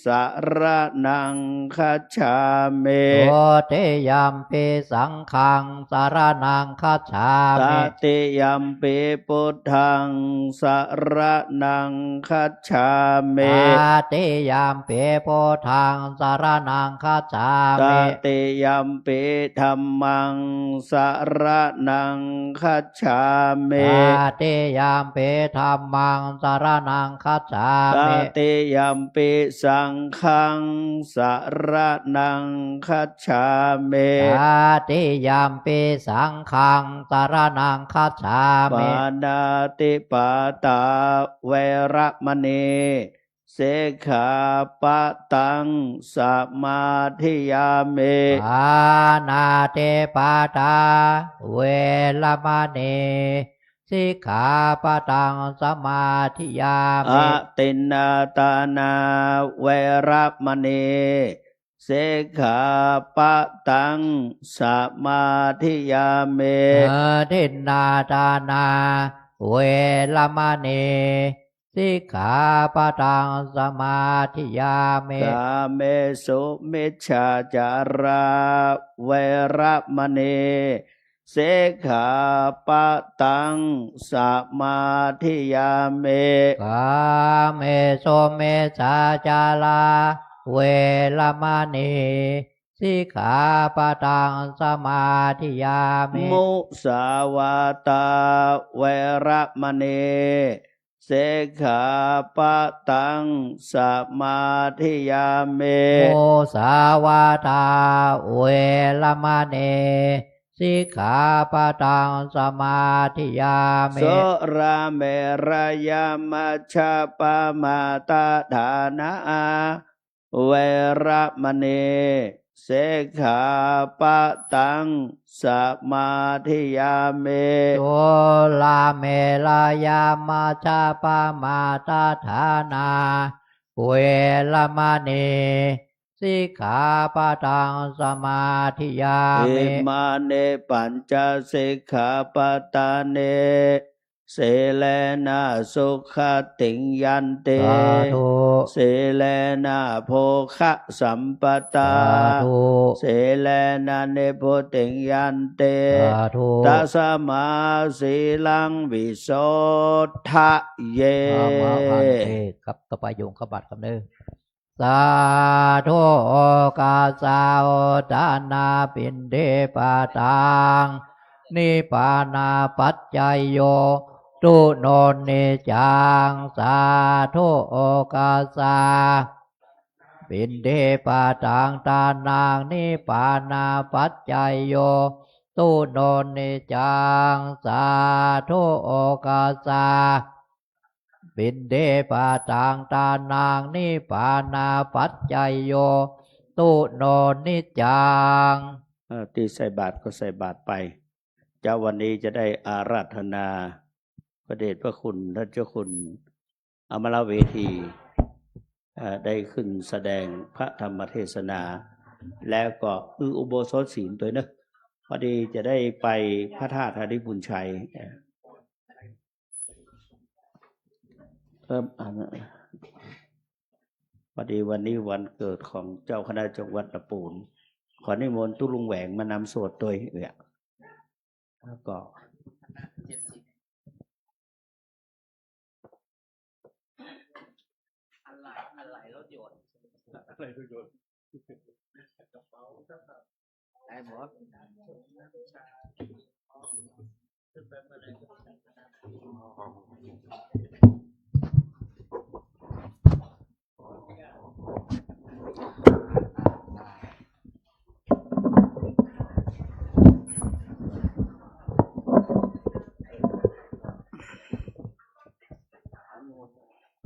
สะระณังคัจฉามิ ทุติยัมปิสังฆังสะระณังคัจฉามิ ตติยัมปิพุทธังสะระณังคัจฉามิ ตติยัมปิพุทธังสะระณังคัจฉามิ ตติยัมปิธัมมังสะระณังคัจฉามิ ตติยัมปิธัมมังสะระณังคัจฉามิ ตติยัมปิสังฆังสะระณังคัจฉามิ ตติยัมปิสังฆังสะระณังคัจฉามิ ปาณาติปาตาเวระมะณี สิกขาปะตังสะมาธิยามิ ปาณาติปาตาเวระมะณี สิกขาปะตังสะมาธิยามิ อะทินนาทานาเวระมะณี สิกขาปะตังสมาธิยามิ อทินนาทานา เวระมะณี สิกขาปะตังสมาธิยามิ กาเมสุมิจฉาจารา เวระมะณี สิกขาปะตังสมาธิยามิ กาเมสุมิจฉาจารา เวระมะณี สิกขาปะตังสมาธิยามิ มุสาวาทา เวระมะณี สิกขาปะตังสมาธิยามิ มุสาวาทา เวระมะณี สิกขาปะตังสมาธิยามิ สุราเมรยมัชฌะปะมาทฐานา เวระมะณี สิกขาปะตังสมาธิยามิ สุราเมรยมัชฌะปะมาทฐานา เวระมะณี สิกขาปะตังสมาธิยามิ อิมานิปัญจสิกขาปะทานิ สีเลนะสุขะติงยันติ สาธุ สีเลนะโภคะสัมปะทา สาธุ สีเลนะนิพพุติงยันติ สาธุ ตัสมาสีลังวิโสทะเย อะระหัง พันเต ครับ ต่อไปโยมขบัดครับเน้อ สาธุ โอคาสา โอทานา ปิณฑิปาตัง นิพพานาปัจจโย ตุโน นิจจัง สาธุ โอคาสา ปิณฑิปาตัง ทานัง นิพพานาปัจจโย ตุโน นิจจัง สาธุ โอคาสา ปิณฑิปาตัง ทานัง นิพพานาปัจจโย ตุโน นิจจัง เอ่อ ตี้ใส่บาตรก็ใส่บาตรไป เจ้า วันนี้จะได้อาราธนาพระเดชพระคุณท่านเจ้าคุณอมรเวที เอ่อ ได้ขึ้นแสดงพระธรรมเทศนา แล้วก็อื้ออุโบสถศีลตวยเนาะ พอดีจะได้ไปพระธาตุหริภุญชัย เอ่อ เพิ่มอัน พอดีวันนี้วันเกิดของเจ้าคณะจังหวัดนาปูน ขอนิมนต์ตุ๊ลุงแหวงมานำสวดตวยเนี่ย แล้วก็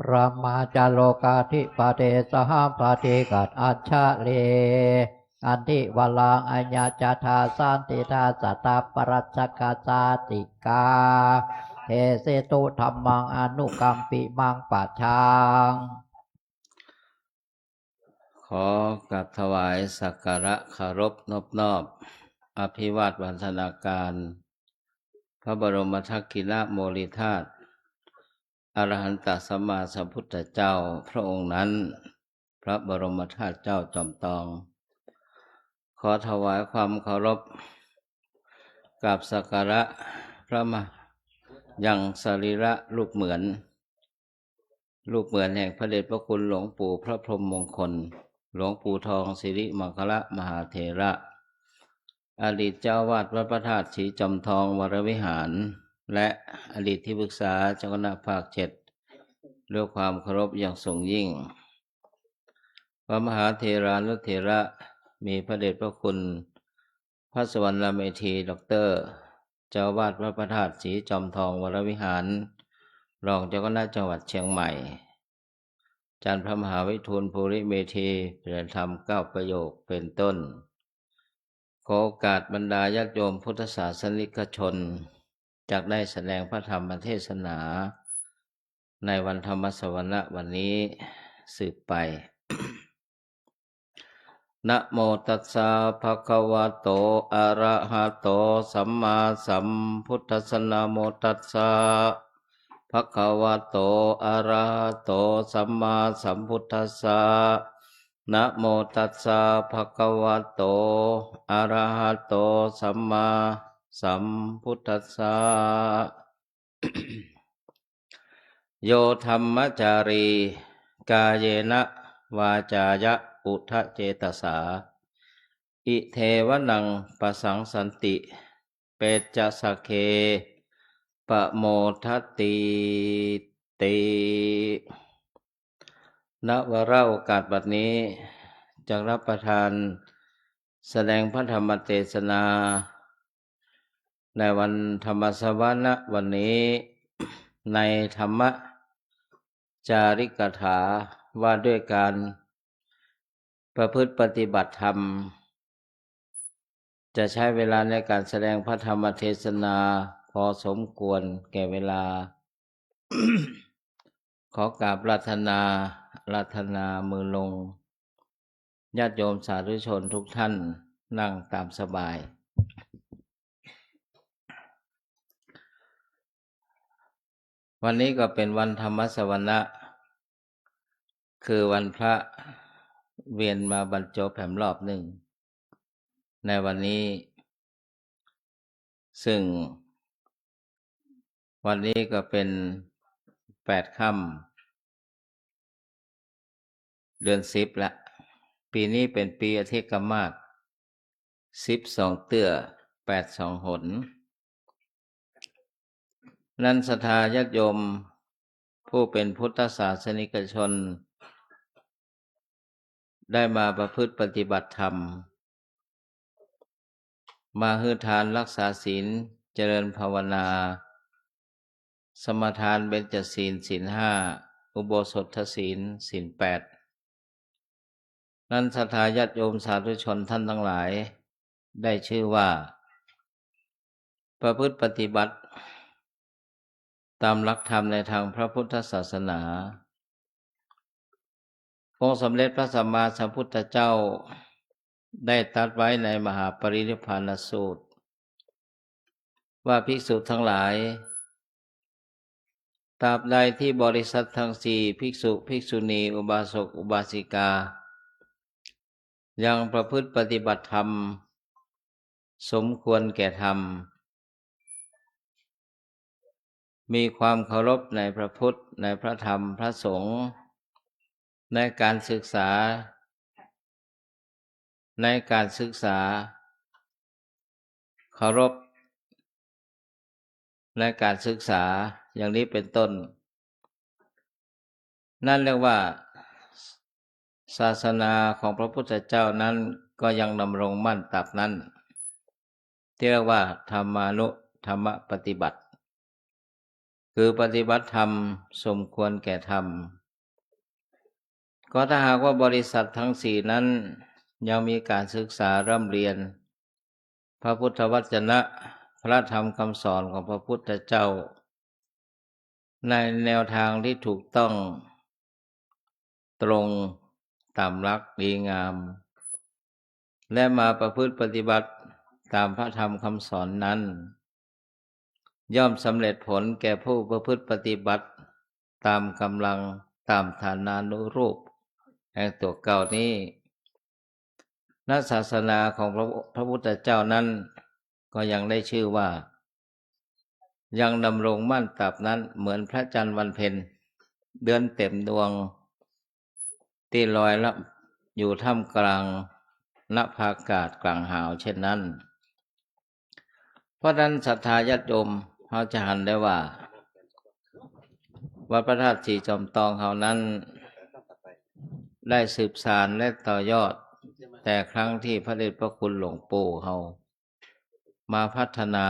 พระมหาจาโลกาธิปติ สหปฏิกัตอัจฉริ อันทิวรัง อายะจาทาสันติทาสัตตาปรัสสะกาสาติกา เทเสตุธัมมัง อนุกัมปิมัง ปะชา ขอกราบถวายสักการะเคารพนบนอบ อภิวาทวัฒนาการ พระบรมทักขิณโมลีธาตุ อรหันตสัมมาสัมพุทธเจ้าพระองค์นั้น พระบรมธาตุเจ้าจอมทอง ขอถวายความเคารพ กราบสักการะพระมะ ยังสรีระรูปเหมือน รูปเหมือนแห่งพระเดชพระคุณหลวงปู่พระพรหมมงคล หลวงปู่ทองสิริมังคละมหาเถระ อดีตเจ้าอาวาสวัดพระธาตุศรีจอมทองวรวิหาร และอดีตที่ปรึกษาเจ้าคณะภาคเจ็ด ด้วยความเคารพอย่างสูงยิ่ง พระมหาเถรานุเถระ มีพระเดชพระคุณ พระสุวรรณเมธี ด็อกเตอร์ เจ้าอาวาสวัดพระธาตุศรีจอมทองวรวิหาร รองเจ้าคณะจังหวัดเชียงใหม่ อาจารย์พระมหาวิทูลภูริเมธี แปลธรรมเก้าประโยคเป็นต้น ขอโอกาสบรรดาญาติโยมพุทธศาสนิกชน จักได้แสดงพระธรรมเทศนา ในวันธรรมสวนะวันนี้สืบไป นะโมตัสสะ ภะคะวะโต อะระหะโต สัมมาสัมพุทธัสสะ นะโมตัสสะ ภะคะวะโต อะระหะโต สัมมาสัมพุทธัสสะ นะโมตัสสะ ภะคะวะโต อะระหะโต สัมมาสัมพุทธัสสะ โยธัมมจารี กาเยนะ วาจายะ อุทะเจตสา อิเทวะนัง ปะสังสันติ เปจจสัคเค ปะโมทะตีติ ณ วาระโอกาสบัดนี้ จักรับประทานแสดงพระธรรมเทศนา ในวันธรรมสวนะวันนี้ ในธรรมจาริกถาว่าด้วยการประพฤติปฏิบัติธรรม จะใช้เวลาในการแสดงพระธรรมเทศนาพอสมควรแก่เวลา ขอกราบอาราธนา อาราธนามือลง ญาติโยมสาธุชนทุกท่านนั่งตามสบาย วันนี้ก็เป็นวันธรรมสวนะ คือวันพระเวียนมาบรรจบแหมรอบหนึ่ง ในวันนี้ ซึ่งวันนี้ก็เป็นแปดค่ำ เดือนสิบละ ปีนี้เป็นปีอทิกมาส สิบสองเตื้อ แปดสองหน นั้นศรัทธาญาติโยมผู้เป็นพุทธศาสนิกชน ได้มาประพฤติปฏิบัติธรรม มาหื้อทานรักษาศีล เจริญภาวนา สมาทานเบญจศีล ศีลห้า อุโบสถศีล ศีลแปด นั้นศรัทธาญาติโยมสาธุชนท่านทั้งหลาย ได้ชื่อว่า ประพฤติปฏิบัติ ตามหลักธรรมในทางพระพุทธศาสนา องค์สมเด็จพระสัมมาสัมพุทธเจ้า ได้ตรัสไว้ในมหาปรินิพพานสูตร ว่าภิกษุทั้งหลาย ตราบใดที่บริษัททั้งสี่ ภิกษุ ภิกษุณี อุบาสก อุบาสิกา ยังประพฤติปฏิบัติธรรม สมควรแก่ธรรม มีความเคารพในพระพุทธ ในพระธรรม พระสงฆ์ ในการศึกษา ในการศึกษา เคารพ ในการศึกษา อย่างนี้เป็นต้น นั่นเรียกว่า ศาสนาของพระพุทธเจ้านั้นก็ยังดำรงมั่นตราบนั้น ที่เรียกว่าธรรมานุธรรมปฏิบัติ คือปฏิบัติธรรมสมควรแก่ธรรม ก็ถ้าหากว่าบริษัททั้งสี่นั้นยังมีการศึกษาร่ำเรียน พระพุทธวจนะ พระธรรมคำสอนของพระพุทธเจ้า ในแนวทางที่ถูกต้อง ตรงตามหลักดีงาม และมาประพฤติปฏิบัติตามพระธรรมคำสอนนั้น ย่อมสำเร็จผลแก่ผู้ประพฤติปฏิบัติตามกำลัง ตามฐานานุรูปแห่งตัวเก่านี้ นั้นศาสนาของพระ พระพุทธเจ้านั้น ก็ยังได้ชื่อว่า ยังดำรงมั่นตราบนั้นเหมือนพระจันทร์วันเพ็ญ เดือนเต็มดวง ที่ลอยลับอยู่ท่ามกลางนภาอากาศกลางหาวเช่นนั้น เพราะฉะนั้นศรัทธาญาติโยม เฮาจะหันได้ว่า วัดพระธาตุศรีจอมตองเฮานั้น ได้สืบสานและต่อยอด แต่ครั้งที่พระเดชพระคุณหลวงปู่เฮา มาพัฒนา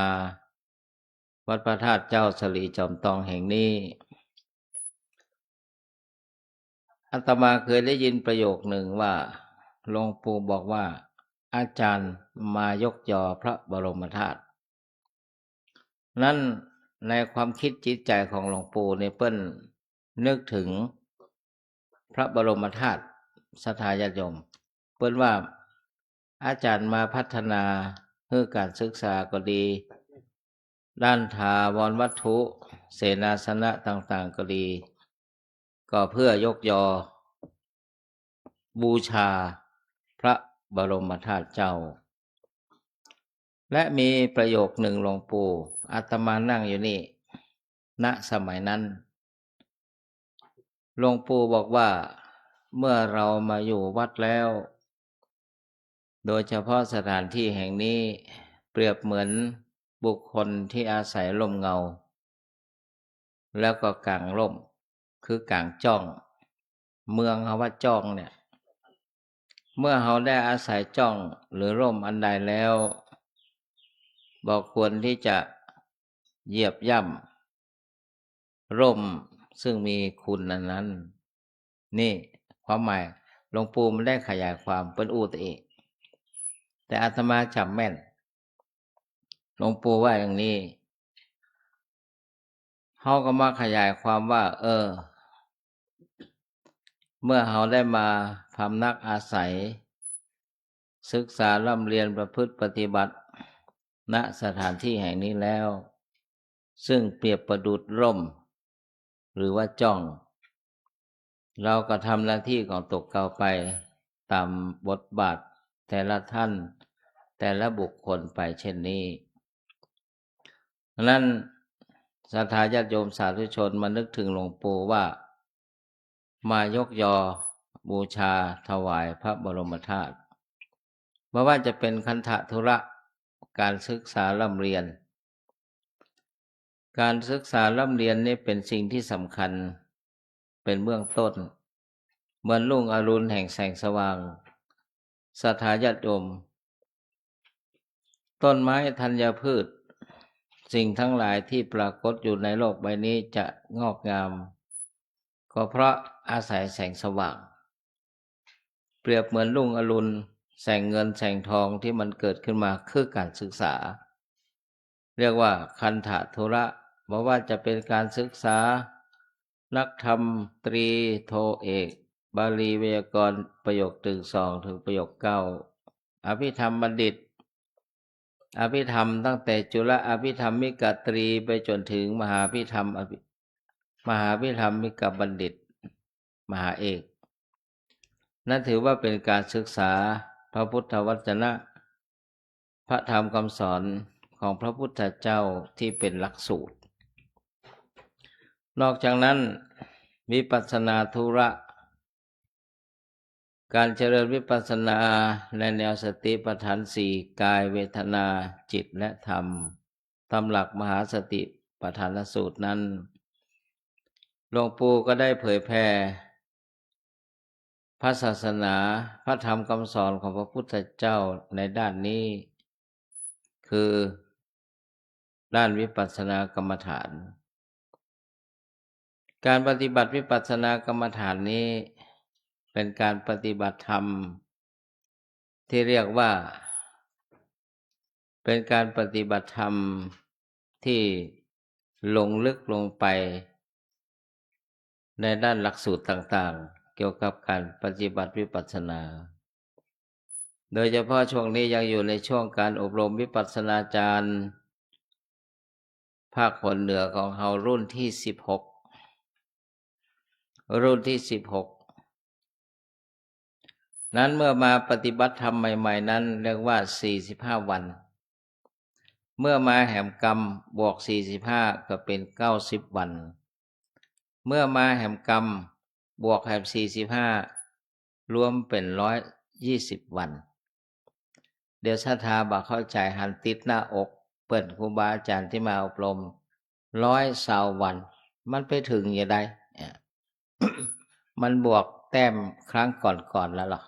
วัดพระธาตุเจ้าศรีจอมตองแห่งนี้ อาตมาเคยได้ยินประโยคหนึ่งว่า หลวงปู่บอกว่า อาจารย์มายกยอพระบรมธาตุ นั้นในความคิดจิตใจของหลวงปู่นี่เปิ้นนึกถึงพระบรมธาตุ ศรัทธาญาติโยม เปิ้นว่า อาจ๋ารย์มาพัฒนาหื้อก๋านศึกษาก็ดี ด้านถาวรวัตถุ เสนาสนะต่างๆ ก็ดี ก็เพื่อยกยอบูชาพระบรมธาตุเจ้า และมีประโยคนึ่งหลวงปู่ อาตมานั่งอยู่นี่ ณ สมัยนั้น หลวงปู่บอกว่า เมื่อเรามาอยู่วัดแล้ว โดยเฉพาะสถานที่แห่งนี้ เปรียบเหมือนบุคคลที่อาศัยร่มเงา แล้วก็กางร่ม คือกางจ้อง เมืองเฮาว่าจ้องเนี่ย เมื่อเฮาได้อาศัยจ้องหรือร่มอันใดแล้ว บ่ควรที่จะเหยียบย่ำร่มซึ่งมีคุณอันนั้น นี่ความหมาย หลวงปู่มันได้ขยายความเปิ้นอู้ตะเอง แต่อาตมาจ๋ำแม่น หลวงปู่ว่าอย่างนี้ เฮาก็มาขยายความว่า เออ เมื่อเฮาได้มาพำนักอาศัย ศึกษาร่ำเรียนประพฤติปฏิบัติ ณ สถานที่แห่งนี้แล้ว ซึ่งเปรียบประดุจร่ม หรือว่าจ้อง เราก็ทำหน้าที่ของตกเก่าไปตามบทบาทแต่ละท่าน แต่ละบุคคลไปเช่นนี้ ฉะนั้นศรัทธาญาติโยมสาธุชนมานึกถึงหลวงปู่ว่า มายกยอบูชาถวายพระบรมธาตุ บ่ว่าจะเป็นคันธะธุระ การศึกษาร่ำเรียน การศึกษาร่ำเรียนนี่เป็นสิ่งที่สำคัญ เป็นเบื้องต้น เหมือนรุ่งอรุณแห่งแสงสว่าง ศรัทธาญาติโยม ต้นไม้ธัญพืช สิ่งทั้งหลายที่ปรากฏอยู่ในโลกใบนี้จะงอกงาม ก็เพราะอาศัยแสงสว่าง เปรียบเหมือนรุ่งอรุณ แสงเงินแสงทองที่มันเกิดขึ้นมาคือการศึกษา เรียกว่าคันธะธุระ บ่ว่าจะเป็นการศึกษา นักธรรมตรีโทเอก บาลีไวยากรณ์ประโยคหนึ่งสองถึงประโยคเก้า อภิธรรมบัณฑิต อภิธรรมตั้งแต่จุลอภิธรรมิกตรีไปจนถึงมหาภิธรรมอภิ- มหาภิธรรมิกบัณฑิต มหาเอก นั่นถือว่าเป็นการศึกษาพระพุทธวจนะ พระธรรมคำสอนของพระพุทธเจ้าที่เป็นหลักสูตร นอกจากนั้น วิปัสสนาธุระ การเจริญวิปัสสนาในแนวสติปัฏฐานสี่ กาย เวทนา จิต และธรรม ตามหลักมหาสติปัฏฐานสูตรนั้น หลวงปู่ก็ได้เผยแผ่พระศาสนา พระธรรมคำสอนของพระพุทธเจ้าในด้านนี้ คือด้านวิปัสสนากรรมฐาน การปฏิบัติวิปัสสนากรรมฐานนี้ เป็นการปฏิบัติธรรมที่เรียกว่า เป็นการปฏิบัติธรรมที่ลงลึกลงไปในด้านหลักสูตรต่างๆ เกี่ยวกับการปฏิบัติวิปัสสนา โดยเฉพาะช่วงนี้ยังอยู่ในช่วงการอบรมวิปัสสนาจารย์ ภาคผลเหนือของเฮารุ่นที่สิบหก รุ่นที่สิบหก นั้นเมื่อมาปฏิบัติธรรมใหม่ๆ นั้นเรียกว่าสี่สิบห้าวัน เมื่อมาแหมกำบวกสี่สิบห้าก็เป็นเก้าสิบวัน เมื่อมาแหมกำบวกแหมสี่สิบห้า รวมเป็นร้อยยี่สิบวัน เดี๋ยวศรัทธาบ่เข้าใจ๋ หันติดหน้าอกเปิ้นครูบาอาจ๋ารย์ตี้มาอบรม ร้อยซาววัน มันไปเถิงจะใด เนี่ย มันบวกแต้มครั้งก่อนๆ แล้วหรอ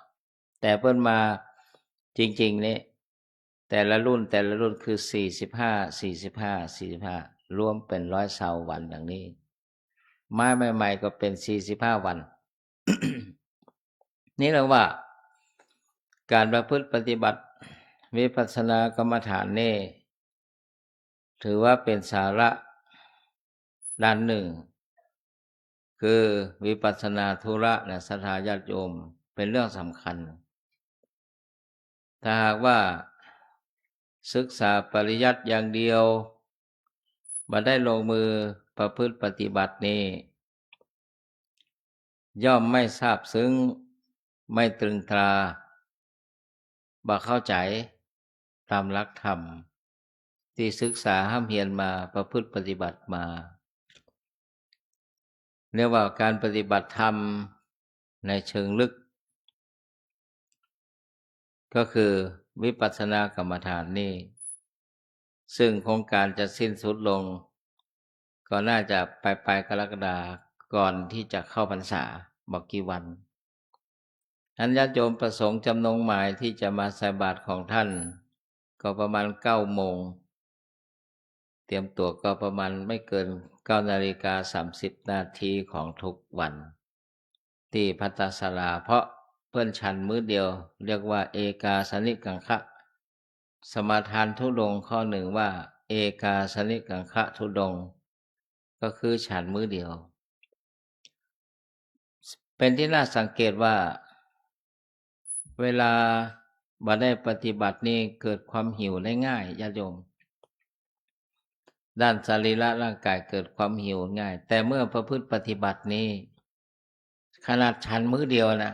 แต่เปิ้นมาจริงๆ นี่ แต่ละรุ่น แต่ละรุ่นคือสี่สิบห้า สี่สิบห้า สี่สิบห้า รวมเป็นร้อยซาววันดังนี้ มาใหม่ๆ ก็เป็นสี่สิบห้าวัน นี่เรียกว่า การประพฤติปฏิบัติวิปัสสนากรรมฐานนี่ ถือว่าเป็นสาระด้านหนึ่ง คือวิปัสสนาธุระนะ ศรัทธาญาติโยม เป็นเรื่องสำคัญ ถ้าหากว่าศึกษาปริยัติอย่างเดียว บ่ได้ลงมือประพฤติปฏิบัตินี่ ย่อมไม่ซาบซึ้ง ไม่ตรึงตรา บ่เข้าใจ๋ต๋ามหลักธรรม ตี้ศึกษาฮ่ำเฮียนมา ประพฤติปฏิบัติมา เรียกว่าก๋านปฏิบัติธรรมในเชิงลึก ก็คือวิปัสสนากรรมฐานนี่ ซึ่งโครงก๋านจะสิ้นสุดลง ก็น่าจะปลายๆ กรกฎาคม ก่อนตี้จะเข้าพรรษาบ่กี่วัน อันญาติโยมประสงค์จ๋ำนงหมายตี้จะมาใส่บาตรของต้าน ก็ประมาณเก้าโมง เตรียมตั๋วก็ประมาณไม่เกินเก้านาฬิกาสามสิบนาทีของทุกวัน ตี้ภัตตศาลา เพราะเปิ้นฉันมื้อเดียว เรียกว่าเอกาสนิกังคะ สมาทานธุดงค์ข้อนึ่งว่าเอกาสนิกังคะธุดงค์ ก็คือฉันมื้อเดียว เป๋นตี้น่าสังเกตว่า เวลาบ่ได้ปฏิบัตินี่เกิดความหิวได้ง่าย ญาติโยม ด้านสรีระร่างก๋ายเกิดความหิวง่าย แต่เมื่อประพฤติปฏิบัตินี่ ขนาดฉันมื้อเดียวนะ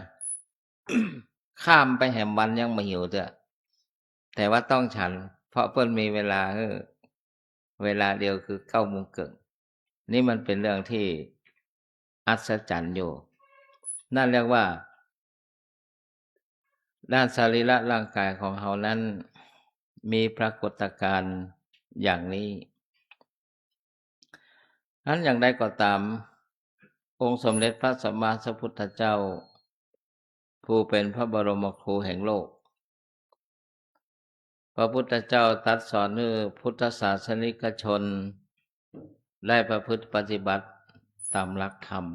ข้ามไปแหมวันยังบ่หิวเตื้อ แต่ว่าต้องฉัน เพราะเปิ้นมีเวลาหื้อ เวลาเดียวคือเก้าโมงเกิ่ง นี่มันเป๋นเรื่องตี้อัศจรรย์อยู่ นั่นเรียกว่า ด้านสรีระร่างก๋ายของเฮานั้น มีปรากฏการณ์อย่างนี้ อันอย่างใดก็ต๋าม องค์สมเด็จพระสัมมาสัมพุทธเจ้า ผู้เป๋นพระบรมครูแห่งโลก พระพุทธเจ้าตรัสสอนหื้อพุทธศาสนิกชน ได้ประพฤติปฏิบัติต๋ามหลักธรรม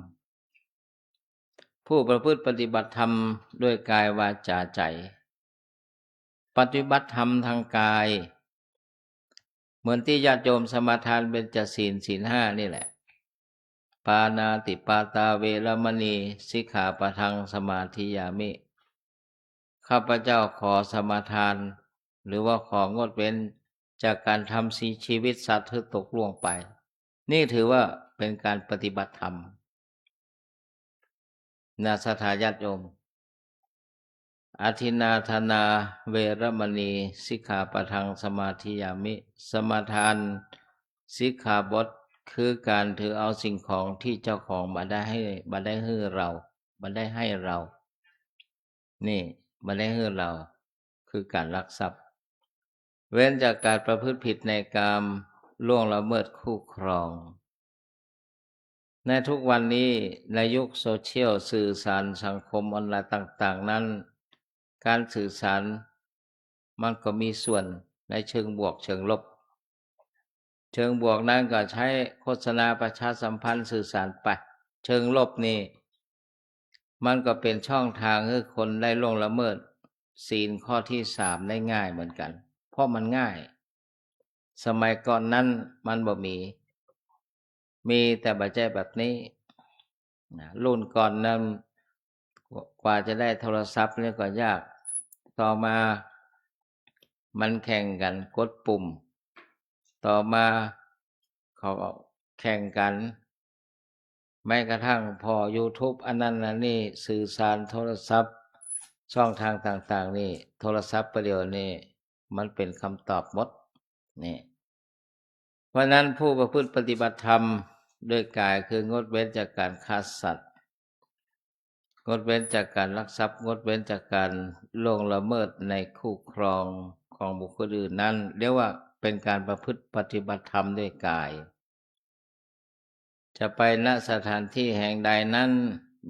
ผู้ประพฤติปฏิบัติธรรมด้วยกายวาจาใจ๋ ปฏิบัติธรรมตางกาย เหมือนตี้ญาติโยมสมาทานเบญจศีล ศีลห้านี่แหละ ปาณาติปาตาเวรมณี สิกขาปะทังสมาธิยามิ ข้าพเจ้าขอสมาทาน หรือว่าของดเว้นจากก๋านทำชีวิตสัตว์หื้อตกล่วงไป นี่ถือว่าเป๋นก๋านปฏิบัติธรรม นะศรัทธาญาติโยม อทินนาทานาเวรมณี สิกขาปะทังสมาธิยามิ สมาทาน สิกขาบท คือก๋านถือเอาสิ่งของตี้เจ้าของบ่ได้หื้อ บ่ได้หื้อเรา บ่ได้หื้อเรา นี่ บ่ได้หื้อเรา คือก๋านลักทรัพย์ เว้นจากก๋านประพฤติผิดในกาม ล่วงละเมิดคู่ครอง ในทุกวันนี้ ในยุคโซเชียล สื่อสารสังคมออนไลน์ต่างๆ นั้น ก๋านสื่อสารมันก็มีส่วนในเชิงบวกเชิงลบ เชิงบวกนั้นก็ใจ๊โฆษณาประชาสัมพันธ์สื่อสารไป เชิงลบนี่ มันก็เป๋นช่องตางหื้อคนได้ล่วงละเมิดศีลข้อตี้สามได้ง่ายเหมือนกั๋น เพราะมันง่าย สมัยก่อนนั้นมันบ่มี มีแต่บ่ใจ้แบบนี้ นะ รุ่นก่อนนั้น กว่าจะได้โทรศัพท์นี่ก็ยาก ต่อมามันแข่งกั๋นกดปุ่ม ต่อมาเขาก็แข่งกั๋น แม้กระทั่งผ่อยูทูบอันนั้นอันนี้ สื่อสารโทรศัพท์ ช่องตางต่างๆ นี่ โทรศัพท์ประเดี๋ยวนี้มันเป๋นกำตอบหมด นี่ เพราะนั้นผู้ประพฤติปฏิบัติธรรมด้วยกายคืองดเว้นจากก๋านฆ่าสัตว์ งดเว้นจากก๋านลักทรัพย์ งดเว้นจากก๋านล่วงละเมิดในคู่ครองของบุคคลอื่นนั้น เรียกว่าเป๋นก๋านประพฤติปฏิบัติธรรมด้วยกาย จะไป ณ สถานที่แห่งใดนั้น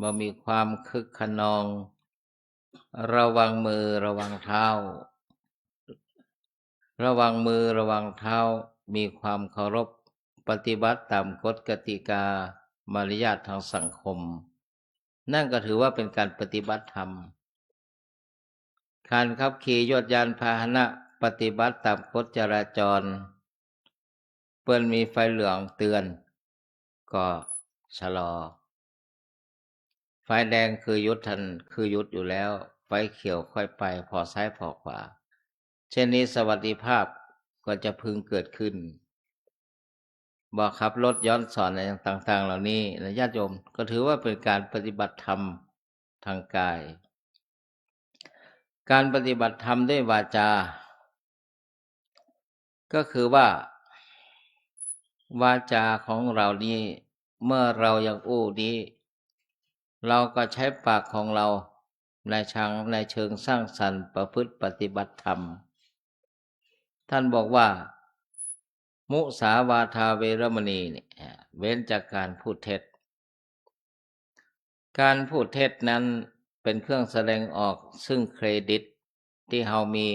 บ่มีความคึกคะนอง ระวังมือระวังเท้า ระวังมือระวังเท้า มีความเคารพ ปฏิบัติต๋ามกฎกติกามารยาททางสังคม นั่นก็ถือว่าเป๋นก๋านปฏิบัติธรรม ก๋านขับขี่ยวดยานพาหนะ ปฏิบัติต๋ามกฎจราจร เปิ้นมีไฟเหลืองเตือน ก็ชะลอ ไฟแดงคือหยุดทัน คือหยุดอยู่แล้ว ไฟเขียวค่อยไป ผ่อซ้ายผ่อขวา เช่นนี้สวัสดิภาพก็จะพึงเกิดขึ้น บ่ขับรถย้อนสอนอะไรต่างๆ เหล่านี้นะญาติโยม ก็ถือว่าเป็นการปฏิบัติธรรมทางกาย การปฏิบัติธรรมด้วยวาจา ก็คือว่า วาจาของเรานี้ เมื่อเรายังอู้นี้ เราก็ใช้ปากของเราในทาง ในเชิงสร้างสรรค์ประพฤติปฏิบัติธรรม ท่านบอกว่า มุสาวาทาเวรมณีเนี่ย เว้นจากการพูดเท็จ การพูดเท็จนั้นเป็นเครื่องแสดงออกซึ่งเครดิตที่เรามี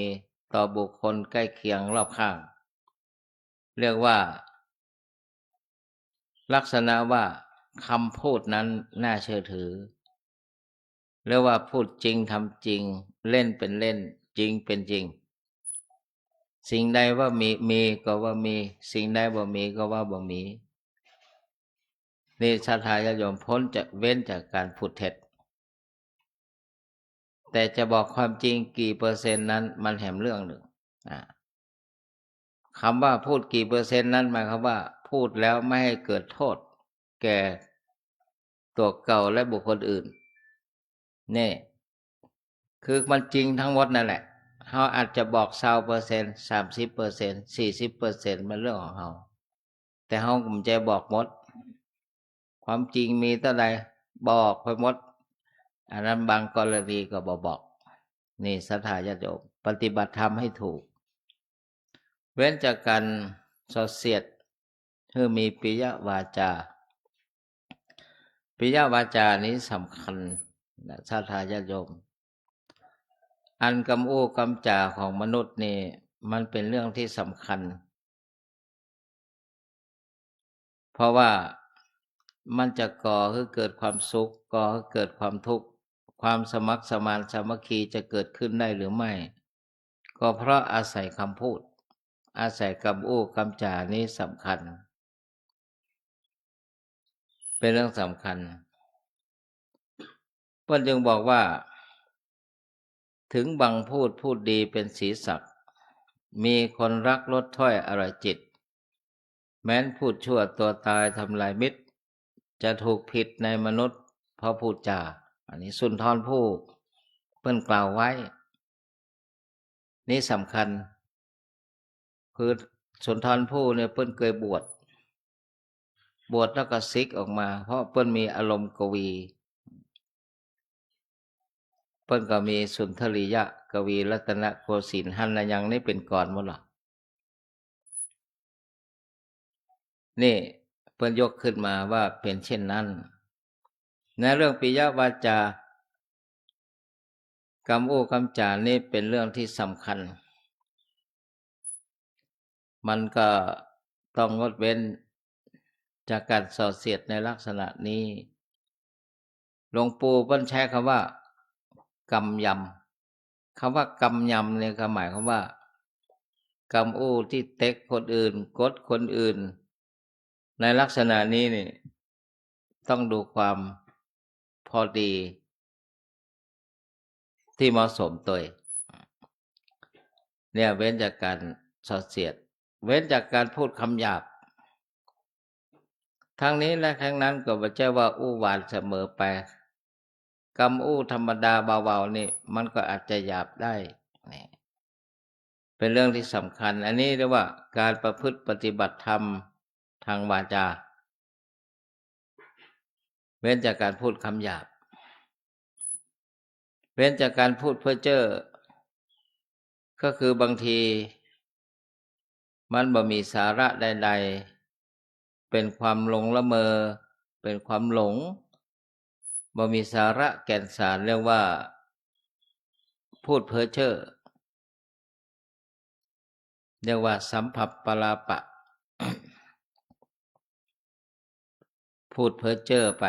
ต่อบุคคลใกล้เคียงรอบข้าง เรียกว่า ลักษณะว่าคำพูดนั้นน่าเชื่อถือ เรียกว่าพูดจริงทำจริง เล่นเป็นเล่น จริงเป็นจริง สิ่งใดว่ามี มีก็ว่ามี สิ่งใดบ่มีก็ว่าบ่มี นี่ศรัทธาญาติโยม พ้นจะ เว้นจากการพูดเท็จ แต่จะบอกความจริงกี่เปอร์เซ็นต์นั้นมันแหมเรื่องหนึ่ง อ่า คำว่าพูดกี่เปอร์เซ็นต์นั้นหมายความว่าพูดแล้วไม่ให้เกิดโทษแก่ตัวเก่าและบุคคลอื่น นี่ คือมันจริงทั้งหมดนั่นแหละ เราอาจจะบอกซาวเปอร์เซ็นต์ สามสิบเปอร์เซ็นต์ สี่สิบเปอร์เซ็นต์ มันเรื่องของเรา แต่เราก็บ่ใจ้บอกหมด ความจริงมีเต้าใดบอกไปหมด อันนั้นบางกรณีก็บ่บอก นี่ศรัทธาญาติโยม ปฏิบัติธรรมให้ถูก เว้นจากการส่อเสียด คือมีปิยวาจา ปิยวาจานี้สำคัญนะศรัทธาญาติโยม อันกำอู้กำจ๋าของมนุษย์นี่มันเป็นเรื่องที่สำคัญ เพราะว่ามันจะก่อให้เกิดความสุข ก่อให้เกิดความทุกข์ ความสมัครสมานสามัคคีจะเกิดขึ้นได้หรือไม่ ก็เพราะอาศัยคำพูด อาศัยกำอู้กำจ๋านี้สำคัญ เป็นเรื่องสำคัญ เปิ้นจึงบอกว่า ถึงบังพูดพูดดีเป็นสีสัก มีคนรักลดถ้อยอร่อยจิต แม้นพูดชั่วตัวตายทำลายมิตร จะถูกผิดในมนุษย์เพราะพูดจา อันนี้สุนทรภู่เปิ้นกล่าวไว้ นี่สำคัญ คือสุนทรภู่เนี่ยเปิ้นเกยบวช บวชแล้วก็สึกออกมา เพราะเปิ้นมีอารมณ์กวี เปิ้นก็มีสุนทรียกวีรัตนโกสินทร์ หันนะ อย่างนี้เป๋นกลอนหมดละ นี่เปิ้นยกขึ้นมาว่าเป๋นเช่นนั้น ในเรื่องปิยวาจา กำอู้กำจ๋านี่เป๋นเรื่องที่สำคัญ มันก็ต้องงดเว้นจากการส่อเสียดในลักษณะนี้ หลวงปู่เปิ้นใช้คำว่า กำยำ คำว่ากำยำเนี่ยก็หมายความว่า กำอู้ตี้เต๊กคนอื่น กดคนอื่น ในลักษณะนี้นี่ ต้องดูความพอดี ตี้เหมาะสมตวย เนี่ย เว้นจากการส่อเสียด เว้นจากการพูดคำหยาบ ทั้งนี้และทั้งนั้นก็บ่ใจ้ว่าอู้หวานเสมอไป กำอู้ธรรมดาเบาๆ นี่ มันก็อาจจะหยาบได้ นี่ เป๋นเรื่องที่สำคัญ อันนี้เรียกว่าการประพฤติปฏิบัติธรรมทางวาจา เว้นจากการพูดคำหยาบ เว้นจากการพูดเพ้อเจ้อ ก็คือบางทีมันบ่มีสาระใดๆ เป๋นความหลงละเมอ เป๋นความหลง บ่มีสาระแก่นสาร เรียกว่าพูดเพ้อเจ้อ เรียกว่าสัมผัสปลาปะ พูดเพ้อเจ้อไป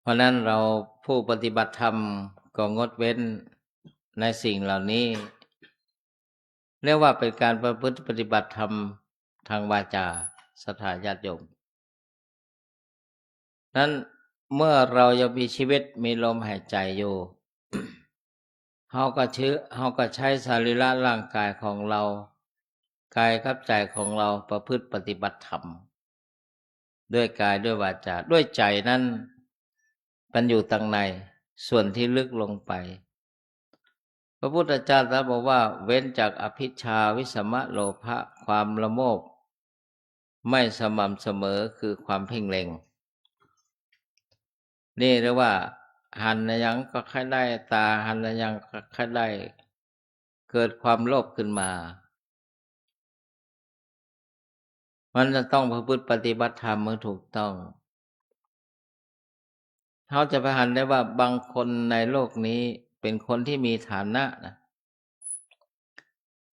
เพราะนั้นเราผู้ปฏิบัติธรรมก็งดเว้นในสิ่งเหล่านี้ เรียกว่าเป็นการประพฤติปฏิบัติธรรมทางวาจา ศรัทธาญาติโยม นั้น เมื่อเรายังมีชีวิต มีลมหายใจอยู่ เฮาก็ใช้ เฮาก็ใช้สรีระร่างกายของเรา กายกับใจ๋ของเราประพฤติปฏิบัติธรรม ด้วยกายด้วยวาจา ด้วยใจ๋นั้น มันอยู่ตังใน ส่วนที่ลึกลงไป พระพุทธเจ้าตรัสบอกว่า เว้นจากอภิชฌา วิสมะ โลภะ ความละโมบ ไม่สม่ำเสมอ คือความเพ่งเล็ง นี่เรียกว่าหันอะหยังก็ใค่ได้ ต๋าหันอะหยังก็ใค่ได้ เกิดความโลภขึ้นมา มันจะต้องประพฤติปฏิบัติธรรมให้ถูกต้อง เฮาจะไปหันได้ว่าบางคนในโลกนี้เป็นคนที่มีฐานะนะ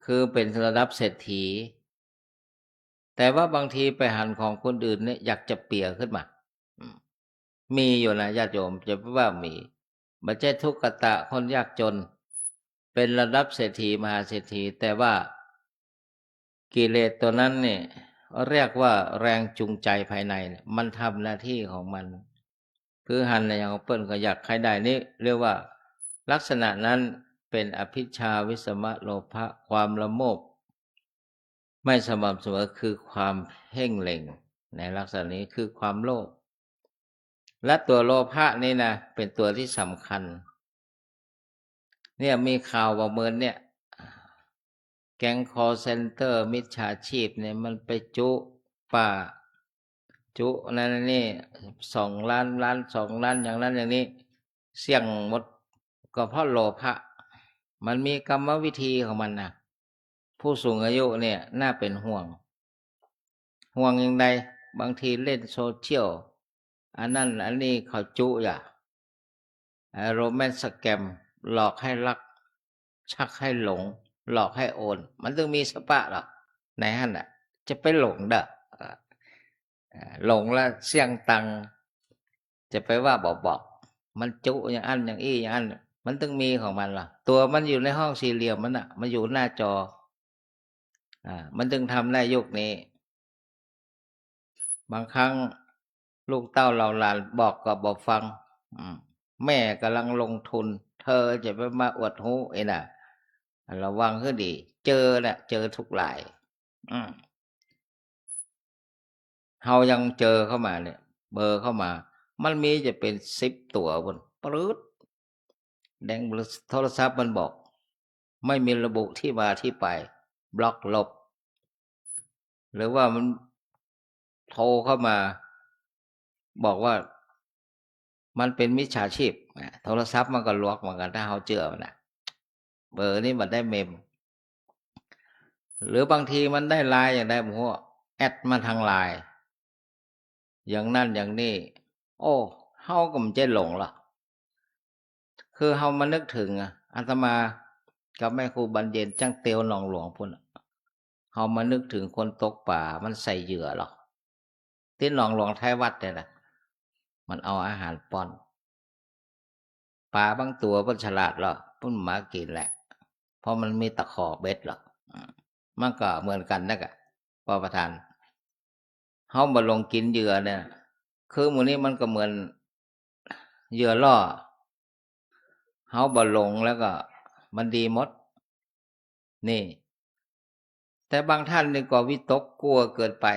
คือเป๋นระดับเศรษฐี แต่ว่าบางทีไปหันของคนอื่นเนี่ยอยากจะเปียขึ้นมา อืม มีอยู่นะญาติโยม จะว่ามี บ่ใจ้ทุกขตะคนยากจน เป๋นระดับเศรษฐีมหาเศรษฐี แต่ว่ากิเลสตัวนั้นเนี่ย เรียกว่าแรงจูงใจภายในเนี่ย มันทำหน้าที่ของมัน คือหันอะหยังของเปิ้นก็อยากใค่ได้ นี่เรียกว่าลักษณะนั้นเป๋นอภิชฌา วิสมะ โลภะ ความละโมบ ไม่สม่ำเสมอ คือความเพ่งเล็ง ในลักษณะนี้คือความโลภ และตัวโลภะนี่นะ เป๋นตัวที่สำคัญ เนี่ยมีข่าวว่าเมินเนี่ย แก๊งคอลเซ็นเตอร์มิจฉาชีพเนี่ยมันไปจุ๊ป้า จุ๊นั่นนี่ สองล้าน ล้าน สองล้าน อย่างนั้นอย่างนี้ เสี้ยงหมด ก็เพราะโลภะ มันมีกรรมวิธีของมันนะ ผู้สูงอายุเนี่ยน่าเป๋นห่วง ห่วงอย่างใด บางทีเล่นโซเชียล อันนั้นอันนี้เขาจุ๊อย่า เอ่อ โรแมนต์สแกม หลอกให้รัก ชักให้หลง หลอกให้โอน มันตึงมีสปะหรอก ในหั้นน่ะ จะไปหลงเด้อ เอ่อ เอ่อ หลงแล้วเสี้ยงตังค์ จะไปว่าบ่บอก มันจุ๊อย่างอั้นอย่างอี้อย่างอั้น มันตึงมีของมันล่ะ ตัวมันอยู่ในห้องสี่เหลี่ยมมันน่ะ มันอยู่หน้าจอ อ่า มันตึงทำได้ยุคนี้ บางครั้งลูกเต้าเหล่าหลานบอกก็บ่ฟัง อืม แม่ก่ำลังลงทุน เธอจะไปมาอวดฮู้ไอ้น่ะ ระวังหื้อดี เจอน่ะ เจอทุกราย อืม เฮายังเจอเข้ามาเนี่ย เบอร์เข้ามา มันมีจะเป๋นสิบตั๋วปู้น ปรื๊ด แดงโทรศัพท์มันบอก ไม่มีระบุที่มาที่ไป บล็อกลบ หรือว่ามันโทรเข้ามา บอกว่ามันเป๋นมิจฉาชีพ อ่ะ โทรศัพท์มันก็ลวกเหมือนกั๋น ถ้าเฮาเจื้อมันน่ะ เบอร์นี้มันได้เมม หรือบางทีมันได้ไลน์อย่างใดบ่ฮู้ แอดมาทางไลน์ อย่างนั้นอย่างนี้ โอ้ เฮาก็บ่ใจ้หลงละ คือเฮามานึกถึงอะ อาตมากับแม่ครูบานเย็นจั้งเตียวหนองหลวงปู้นอะ เฮามานึกถึงคนตกป๋า มันใส่เหยื่อหรอก ตี้หนองหลวงท้ายวัดเนี่ยนะ มันเอาอาหารป้อน ป๋าบางตั๋วเปิ้นฉลาดหรอก เปิ้นบ่มากิ๋นแหละ เพราะมันมีตะขอเบ็ดหรอก อืม มันก็เหมือนกั๋นนั่นแหละ ป้อประธาน เฮาบ่หลงกิ๋นเหยื่อเนี่ย คือหมู่นี้มันก็เหมือนเหยื่อล่อ เฮาบ่หลงแล้วก็มันดีหมด นี่ แต่บางท่านนี่ก็วิตกกั๋วเกินไป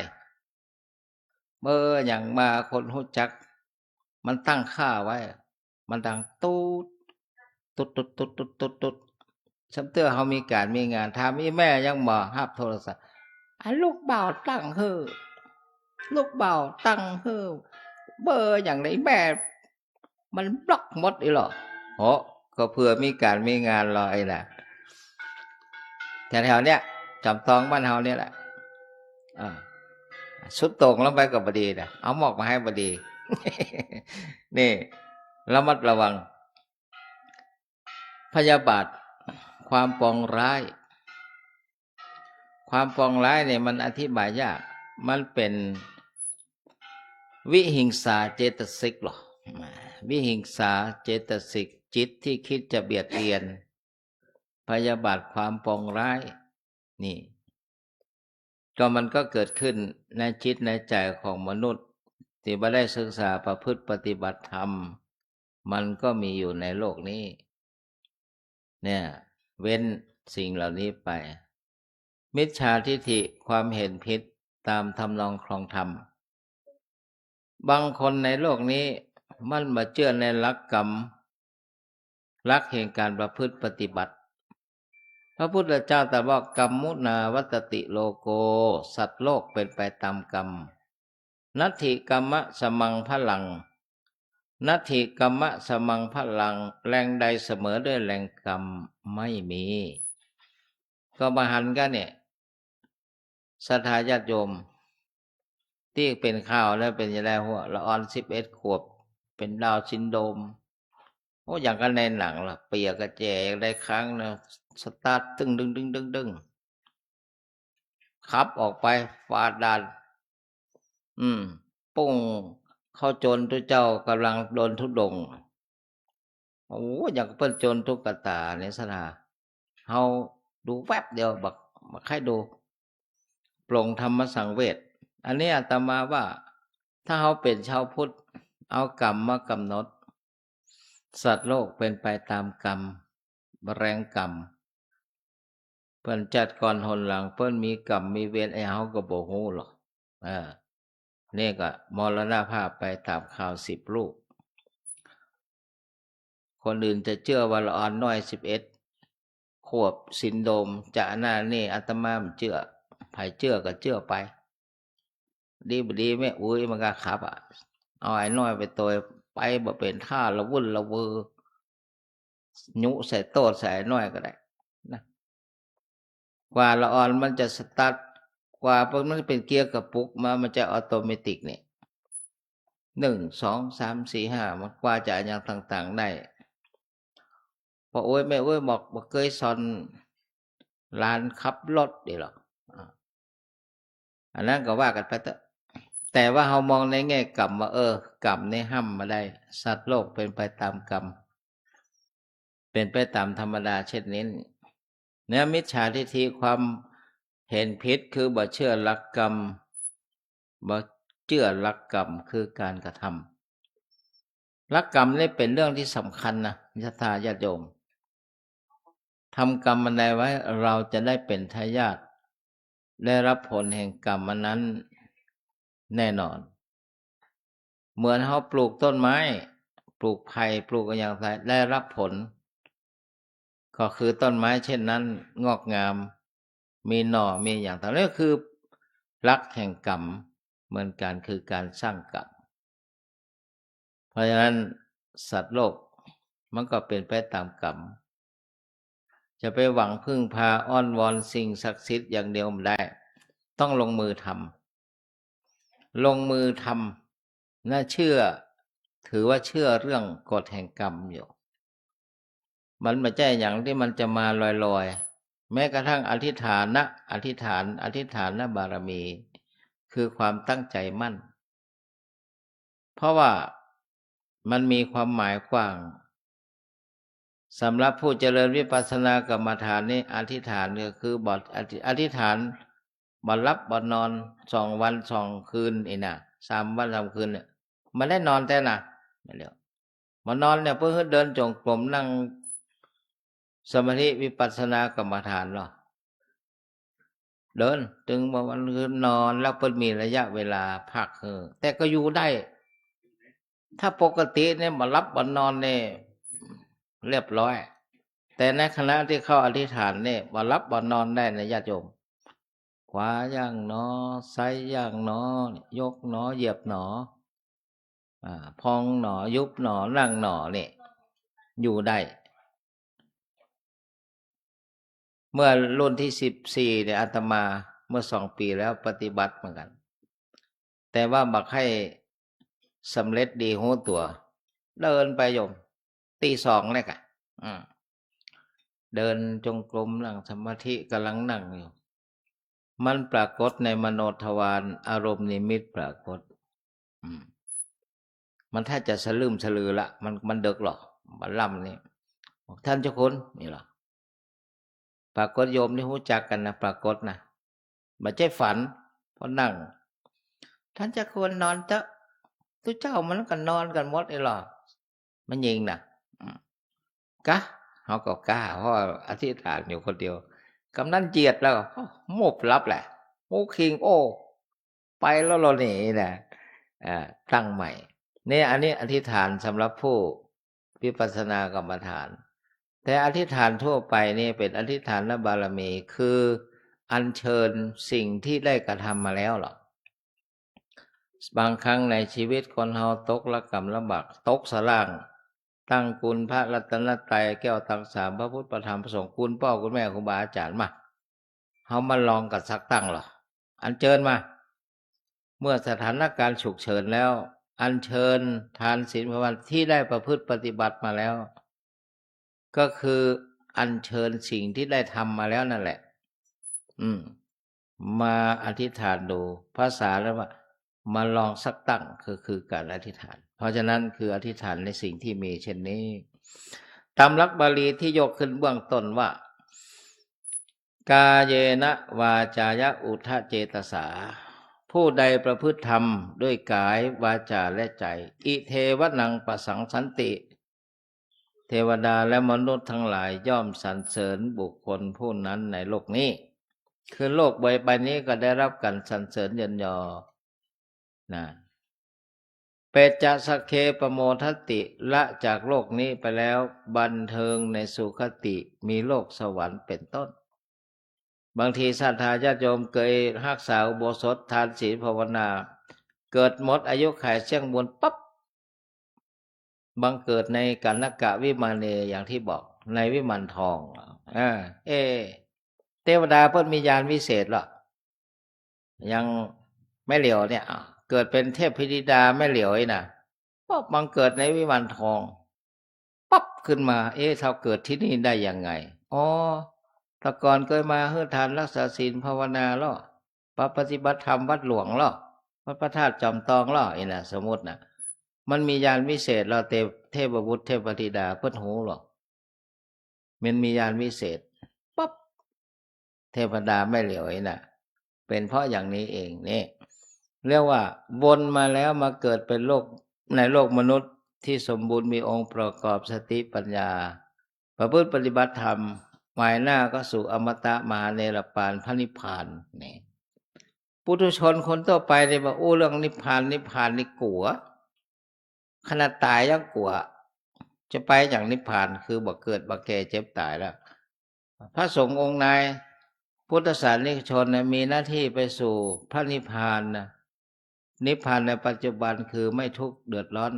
เบอร์หยังมาคนฮู้จัก มันตั้งค่าไว้ มันดังตุ๊ด ตุ๊ด ตุ๊ด ตุ๊ด ตุ๊ด ตุ๊ด ตุ๊ด ซ้ำเตื้อเฮามีก๋านมีงาน ถามอีแม่ยังบ่ฮับโทรศัพท์ อะ ลูกบ่าวตั้งหื้อ ลูกบ่าวตั้งหื้อ เบอร์หยังใดแม่ มันบล็อกหมดอี้หล่อ โห ก็เผื่อมีก๋านมีงานหล่อไอ้น่ะ แถวๆ เนี่ย จอมตองบ้านเฮาเนี่ยแหละ อ่า สุดโต่งลงไปก็บ่ดีนะ เอาหมอกมาให้บ่ดี นี่ ระมัดระวัง พยาบาท ความปองร้าย ความปองร้ายเนี่ยมันอธิบายยาก มันเป๋นวิหิงสาเจตสิกหรอ วิหิงสาเจตสิก จิตที่คิดจะเบียดเบียน พยาบาท ความปองร้าย นี่ ก็มันก็เกิดขึ้นในจิตในใจ๋ของมนุษย์ ตี้บ่ได้ศึกษาประพฤติปฏิบัติธรรม มันก็มีอยู่ในโลกนี้ เนี่ย เว้นสิ่งเหล่านี้ไป มิจฉาทิฏฐิ ความเห็นผิดตามทำนองครองธรรม บางคนในโลกนี้มันบ่เจื้อในหลักกรรม หลักแห่งการประพฤติปฏิบัติ พระพุทธเจ้าตรัสว่า กัมมุนาวัตติโลโก สัตว์โลกเป็นไปตามกรรม นัตถิกัมมะสมังพลัง นัตถิกัมมะสมังพลัง แรงใดเสมอด้วยแรงกรรมไม่มี ก็บ่หันกั๋นเนี่ย ศรัทธาญาติโยม ตี้เป๋นข่าวแล้วเป๋นจะไดหัว ละอ่อนสิบเอ็ดขวบ เป๋นดาวน์ซินโดรม โอ้ อย่างกั๋นในหนังละ เปียกกระแจอย่างใดครั้งนะ สตาร์ทตึ้งดึ้งดึ้งดึ้งดึ้ง ขับออกไปฝ่าด่าน อืม ปุ้งเข้าโจรตุ๊เจ้ากำลังเดินธุดงค์ โอ้ อย่างเปิ้นโจรตุ๊กตาเนี่ยศรัทธา เฮาดูแวบเดียว บ่ บ่ใค่ดู ปลงธรรมสังเวช อันนี้อาตมาว่า ถ้าเฮาเป๋นชาวพุทธ เอากรรมมากำหนด สัตว์โลกเป็นไปตามกรรม แรงกรรม เปิ้นจัดก่อนหนหลัง เปิ้นมีกรรมมีเวร ไอ้เฮาก็บ่ฮู้หรอก เออ นี่ก็มรณภาพไปตามคราวสิบลูก คนอื่นจะเจื้อว่าละอ่อนน้อยสิบเอ็ดขวบซินโดรม จะอันนั้นนี่ อาตมาบ่เจื้อ ใผเจื้อก็เจื้อไป ดีบ่ดีแม่อุ๊ยมันก็ขับอะ เอาไอ้น้อยไปตวย ไปบ่เป๋นท่า ละวุ่นละเวอ ยุใส่โต้ษใส่ไอ้น้อยก็ได้นะ กว่าละอ่อนมันจะสตาร์ท กว่ามันเป๋นเกียร์กระปุกมา มันจะออโตเมติกเนี่ย หนึ่ง สอง สาม สี่ ห้า มันกว่าจะอะหยังต่างๆ ได้ ป้ออุ๊ยแม่อุ๊ยบอกบ่เกยสอนหลานขับรถดีหรอก อ่า อันนั้นก็ว่ากั๋นไปเต๊อะ แต่ว่าเฮามองในแง่กรรมว่า เออ กรรมนี่ห้ามบ่ได้ สัตว์โลกเป็นไปตามกรรม เป็นไปตามธรรมดาเช่นนี้ เนี่ย มิจฉาทิฏฐิ ความเห็นผิด คือบ่เจื้อหลักกรรม บ่เจื้อหลักกรรม คือการกระทำ หลักกรรมนี่เป๋นเรื่องตี้สำคัญนะ ศรัทธาญาติโยม ทำกรรมอันใดไว้ เราจะได้เป๋นทายาท ได้รับผลแห่งกรรมอันนั้นแน่นอน เหมือนเฮาปลูกต้นไม้ ปลูกไผ่ ปลูกอะหยังใส่ ได้รับผล ก็คือต้นไม้เช่นนั้นงอกงาม มีหน่อ มีอะหยังต่างๆ นี่คือหลักแห่งกรรมเหมือนกั๋น คือการสร้างกรรม เพราะฉะนั้นสัตว์โลกมันก็เป็นไปตามกรรม จะไปหวังพึ่งพาอ้อนวอนสิ่งศักดิ์สิทธิ์อย่างเดียวบ่ได้ ต้องลงมือทำ ลงมือทำ น่าเชื่อ ถือว่าเชื่อเรื่องกฎแห่งกรรมอยู่ มันบ่ใจ้หยังตี้มันจะมาลอยๆ แม้กระทั่งอธิษฐานะ อธิษฐาน อธิษฐานบารมี คือความตั้งใจมั่น เพราะว่ามันมีความหมายกว้าง สำหรับผู้เจริญวิปัสสนากรรมฐานนี่ อธิษฐานก็คือบ่ อธิ อธิษฐานบ่หลับบ่นอน สองวันสองคืนอี้นะ สามวันสามคืนเนี่ย บ่ได้นอนแต๊นะ บ่นอนเนี่ย เปิ้นหื้อเดินจงกรม นั่งสมาธิวิปัสสนากรรมฐานเนาะ เดิน ตึงบ่าวันคืนนอน แล้วเปิ้นมีระยะเวลาพัก เออ แต่ก็อยู่ได้ ถ้าปกติเนี่ย บ่หลับบ่นอนเนี่ย เรียบร้อย แต่ในขณะตี้เข้าอธิษฐานเนี่ย บ่หลับบ่นอนได้นะญาติโยม ขวาย่างหนอ ซ้ายย่างหนอ ยกหนอ เหยียบหนอ อ่า พองหนอ ยุบหนอ นั่งหนอ นี่ อยู่ได้ เมื่อรุ่นที่สิบสี่เนี่ย อาตมาเมื่อสองปี๋แล้วปฏิบัติเหมือนกั๋น แต่ว่าบ่ใค่สำเร็จดีฮู้ตั๋ว เดินไปโยม ตีสองเนี่ยก่ะ อืม เดินจงกรมนั่งสมาธิ ก่ำลังนั่งอยู่ มันปรากฏในมโนทวาร อารมณ์นิมิตปรากฏ อืม มันถ้าจะสะลึมสะลือละ มัน มันดึกหรอก บ่าล่ำนี่ บอก "ท่านเจ้าคุณ" นี่หรอ ปรากฏโยมนี่ฮู้จักกั๋นนะ ปรากฏนะ บ่ใจ้ฝัน พอนั่ง "ท่านเจ้าคุณนอนเต๊อะ" ตุ๊เจ้ามันก็นอนกั๋นหมดนี่ลอ แม่ญิงน่ะ อืม ก๊ะ เฮาก็ก๊ะ เพราะว่าอธิษฐานอยู่คนเดียว กำนั้นเหยียดแล้ว หมบหลับแหละ หมูคิง โอ้ ไปแล้วเหรอนี่นะ อ่า ตั้งใหม่ นี่ อันนี้อธิษฐานสำหรับผู้วิปัสสนากรรมฐาน แต่อธิษฐานทั่วไปนี่เป๋นอธิษฐานบารมี คืออัญเชิญสิ่งที่ได้กระทำมาแล้วหรอก บางครั้งในชีวิตคนเฮาตกระกำลำบาก ตกสะล่าง ตั้งคุณพระรัตนตรัยแก้วตรังสาม พระพุทธ พระธรรม พระสงฆ์ คุณป้อคุณแม่ ครูบาอาจ๋ารย์มา เฮามาลองกั๋นสักตั้งลอ อัญเชิญมา เมื่อสถานการณ์ฉุกเฉินแล้ว อัญเชิญทานศีลภาวนาที่ได้ประพฤติปฏิบัติมาแล้ว ก็คืออัญเชิญสิ่งที่ได้ทำมาแล้วนั่นแหละ อืม มาอธิษฐานดู ภาษาแล้วว่า มาลองสักตั้ง คือ คือการอธิษฐาน เพราะฉะนั้นคืออธิษฐานในสิ่งที่มีเช่นนี้ ตามหลักบาลีที่ยกขึ้นเบื้องต้นว่า กาเยนะวาจายะอุทธเจตสา ผู้ใดประพฤติธรรมด้วยกาย วาจา และใจ อิเทวะนังปะสังสันติ เทวดาและมนุษย์ทั้งหลายย่อมสรรเสริญบุคคลผู้นั้นในโลกนี้ คือโลกใบ ใบนี้ก็ได้รับการสรรเสริญเยินยอ นะ เปจจะสัคเคปโมทัตติ ละจากโลกนี้ไปแล้ว บันเทิงในสุคติ มีโลกสวรรค์เป็นต้น บางทีศรัทธาญาติโยมเกยฮักษาอุโบสถ ทานศีลภาวนา เกิดหมดอายุขัยเสี้ยงบุญปั๊บ บังเกิดในกนกวิมาเน อย่างที่บอก ในวิมานทอง อ่า เอ๊ะ เทวดาเปิ้นมีญาณวิเศษเหรอ อย่างแม่เหลียวเนี่ย อ่ะ เกิดเป๋นเทพธิดาแม่เหลียวนี่นะ ปั๊บ บังเกิดในวิมานทอง ปั๊บ ขึ้นมา เอ๊ะ เฮาเกิดที่นี่ได้ยังไง อ๋อ แต่ก่อนเกยมาหื้อทานรักษาศีลภาวนาลอ ปฏิบัติธรรมวัดหลวงลอ วัดพระธาตุจอมตองลอ นี่นะ สมมุตินะ มันมีญาณวิเศษลอ เทพ เทพบุตรเทพธิดาเปิ้นฮู้ลอ มันมีญาณวิเศษ ปั๊บ เทวดาแม่เหลียวนี่นะ เป๋นเพราะอย่างนี้เอง นี่ เรียกว่าวนมาแล้วมาเกิดเป๋นโลก ในโลกมนุษย์ที่สมบูรณ์มีองค์ประกอบสติปัญญา ประพฤติปฏิบัติธรรม หมายหน้าก็สู่อมตะมหานิรปานพระนิพพาน นี่ ปุถุชนคนทั่วไปเนี่ยบอก อู้ เรื่องนิพพาน นิพพานนี่กั๋ว ขนาดต๋ายยังกั๋ว จะไปอย่างนิพพาน คือบ่เกิดบ่แก่เจ็บต๋ายแล้ว พระสงฆ์องค์ในพุทธศาสนิกชนนะ มีหน้าที่ไปสู่พระนิพพานนะ นิพพานในปัจจุบันคือไม่ทุกข์เดือดร้อน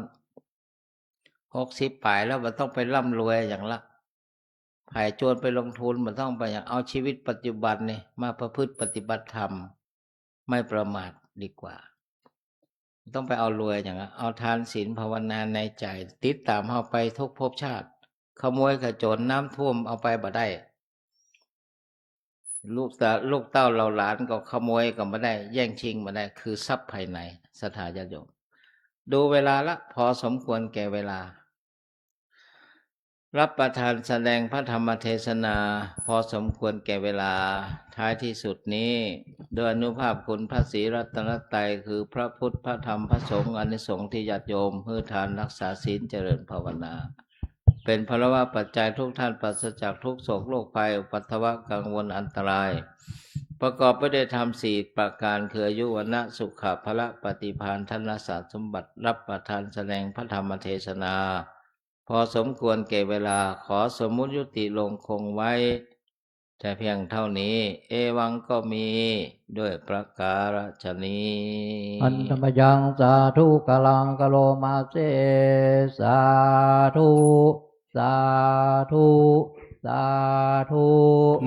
หกสิบป๋ายแล้วบ่ต้องไปร่ำรวยหยังละ ใผจวนไปลงทุน บ่ต้องไปหยัง เอาชีวิตปัจจุบันนี่มาประพฤติปฏิบัติธรรม ไม่ประมาทดีกว่า บ่ต้องไปเอารวยหยังอะ เอาทานศีลภาวนาในใจ๋ ติดต๋ามเฮาไปทุกภพชาติ ขโมยขโจร น้ำท่วมเอาไปบ่ได้ ลูกตา ลูกเต้าเหล่าหลานก็ขโมยก็บ่ได้ แย่งชิงบ่ได้ คือทรัพย์ภายใน ศรัทธาญาติโยม ดูเวลาละ พอสมควรแก่เวลา รับประทานแสดงพระธรรมเทศนา พอสมควรแก่เวลา ท้ายที่สุดนี้ ด้วยอานุภาพคุณพระศรีรัตนตรัย คือพระพุทธ พระธรรม พระสงฆ์ อานิสงส์ที่ญาติโยมหื้อทานรักษาศีลเจริญภาวนา เป๋นพลวปัจจัยทุกท่านปราศจากทุกข์โศกโรคภัย อุปัทวะกังวลอันตราย ประกอบไปด้วยธรรมสี่ประการ คืออายุ วรรณะ สุขะ พละ ปฏิภาณ ธนสารสมบัติ รับประทานแสดงพระธรรมเทศนา พอสมควรแก่เวลา ขอสมมุติยุติลงคงไว้ แต่เพียงเท่านี้ เอวังก็มีด้วยประการฉะนี้ อันตมยังสาธุกาลังกะโรมาเส สาธุ สาธุ สาธุ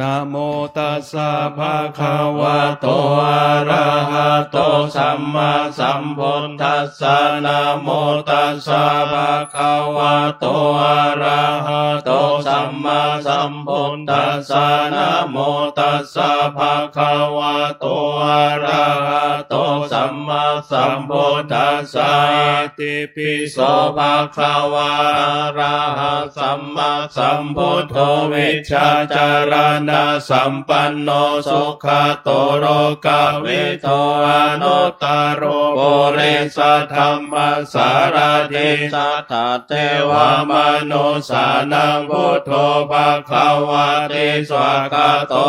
นะโมตัสสะภะคะวะโต อะระหะโต สัมมาสัมพุทธัสสะ นะโมตัสสะภะคะวะโต อะระหะโต สัมมาสัมพุทธัสสะ นะโมตัสสะภะคะวะโต อะระหะโต สัมมาสัมพุทธัสสะ อิติ ปิโสภะคะวา อะระหะสัมมาสัมพุทโธ vijjācaraṇasampanno sugato lokavidū anuttaro purisadammasārathi satthā devamanussānaṃ buddho bhagavāti. Svākkhāto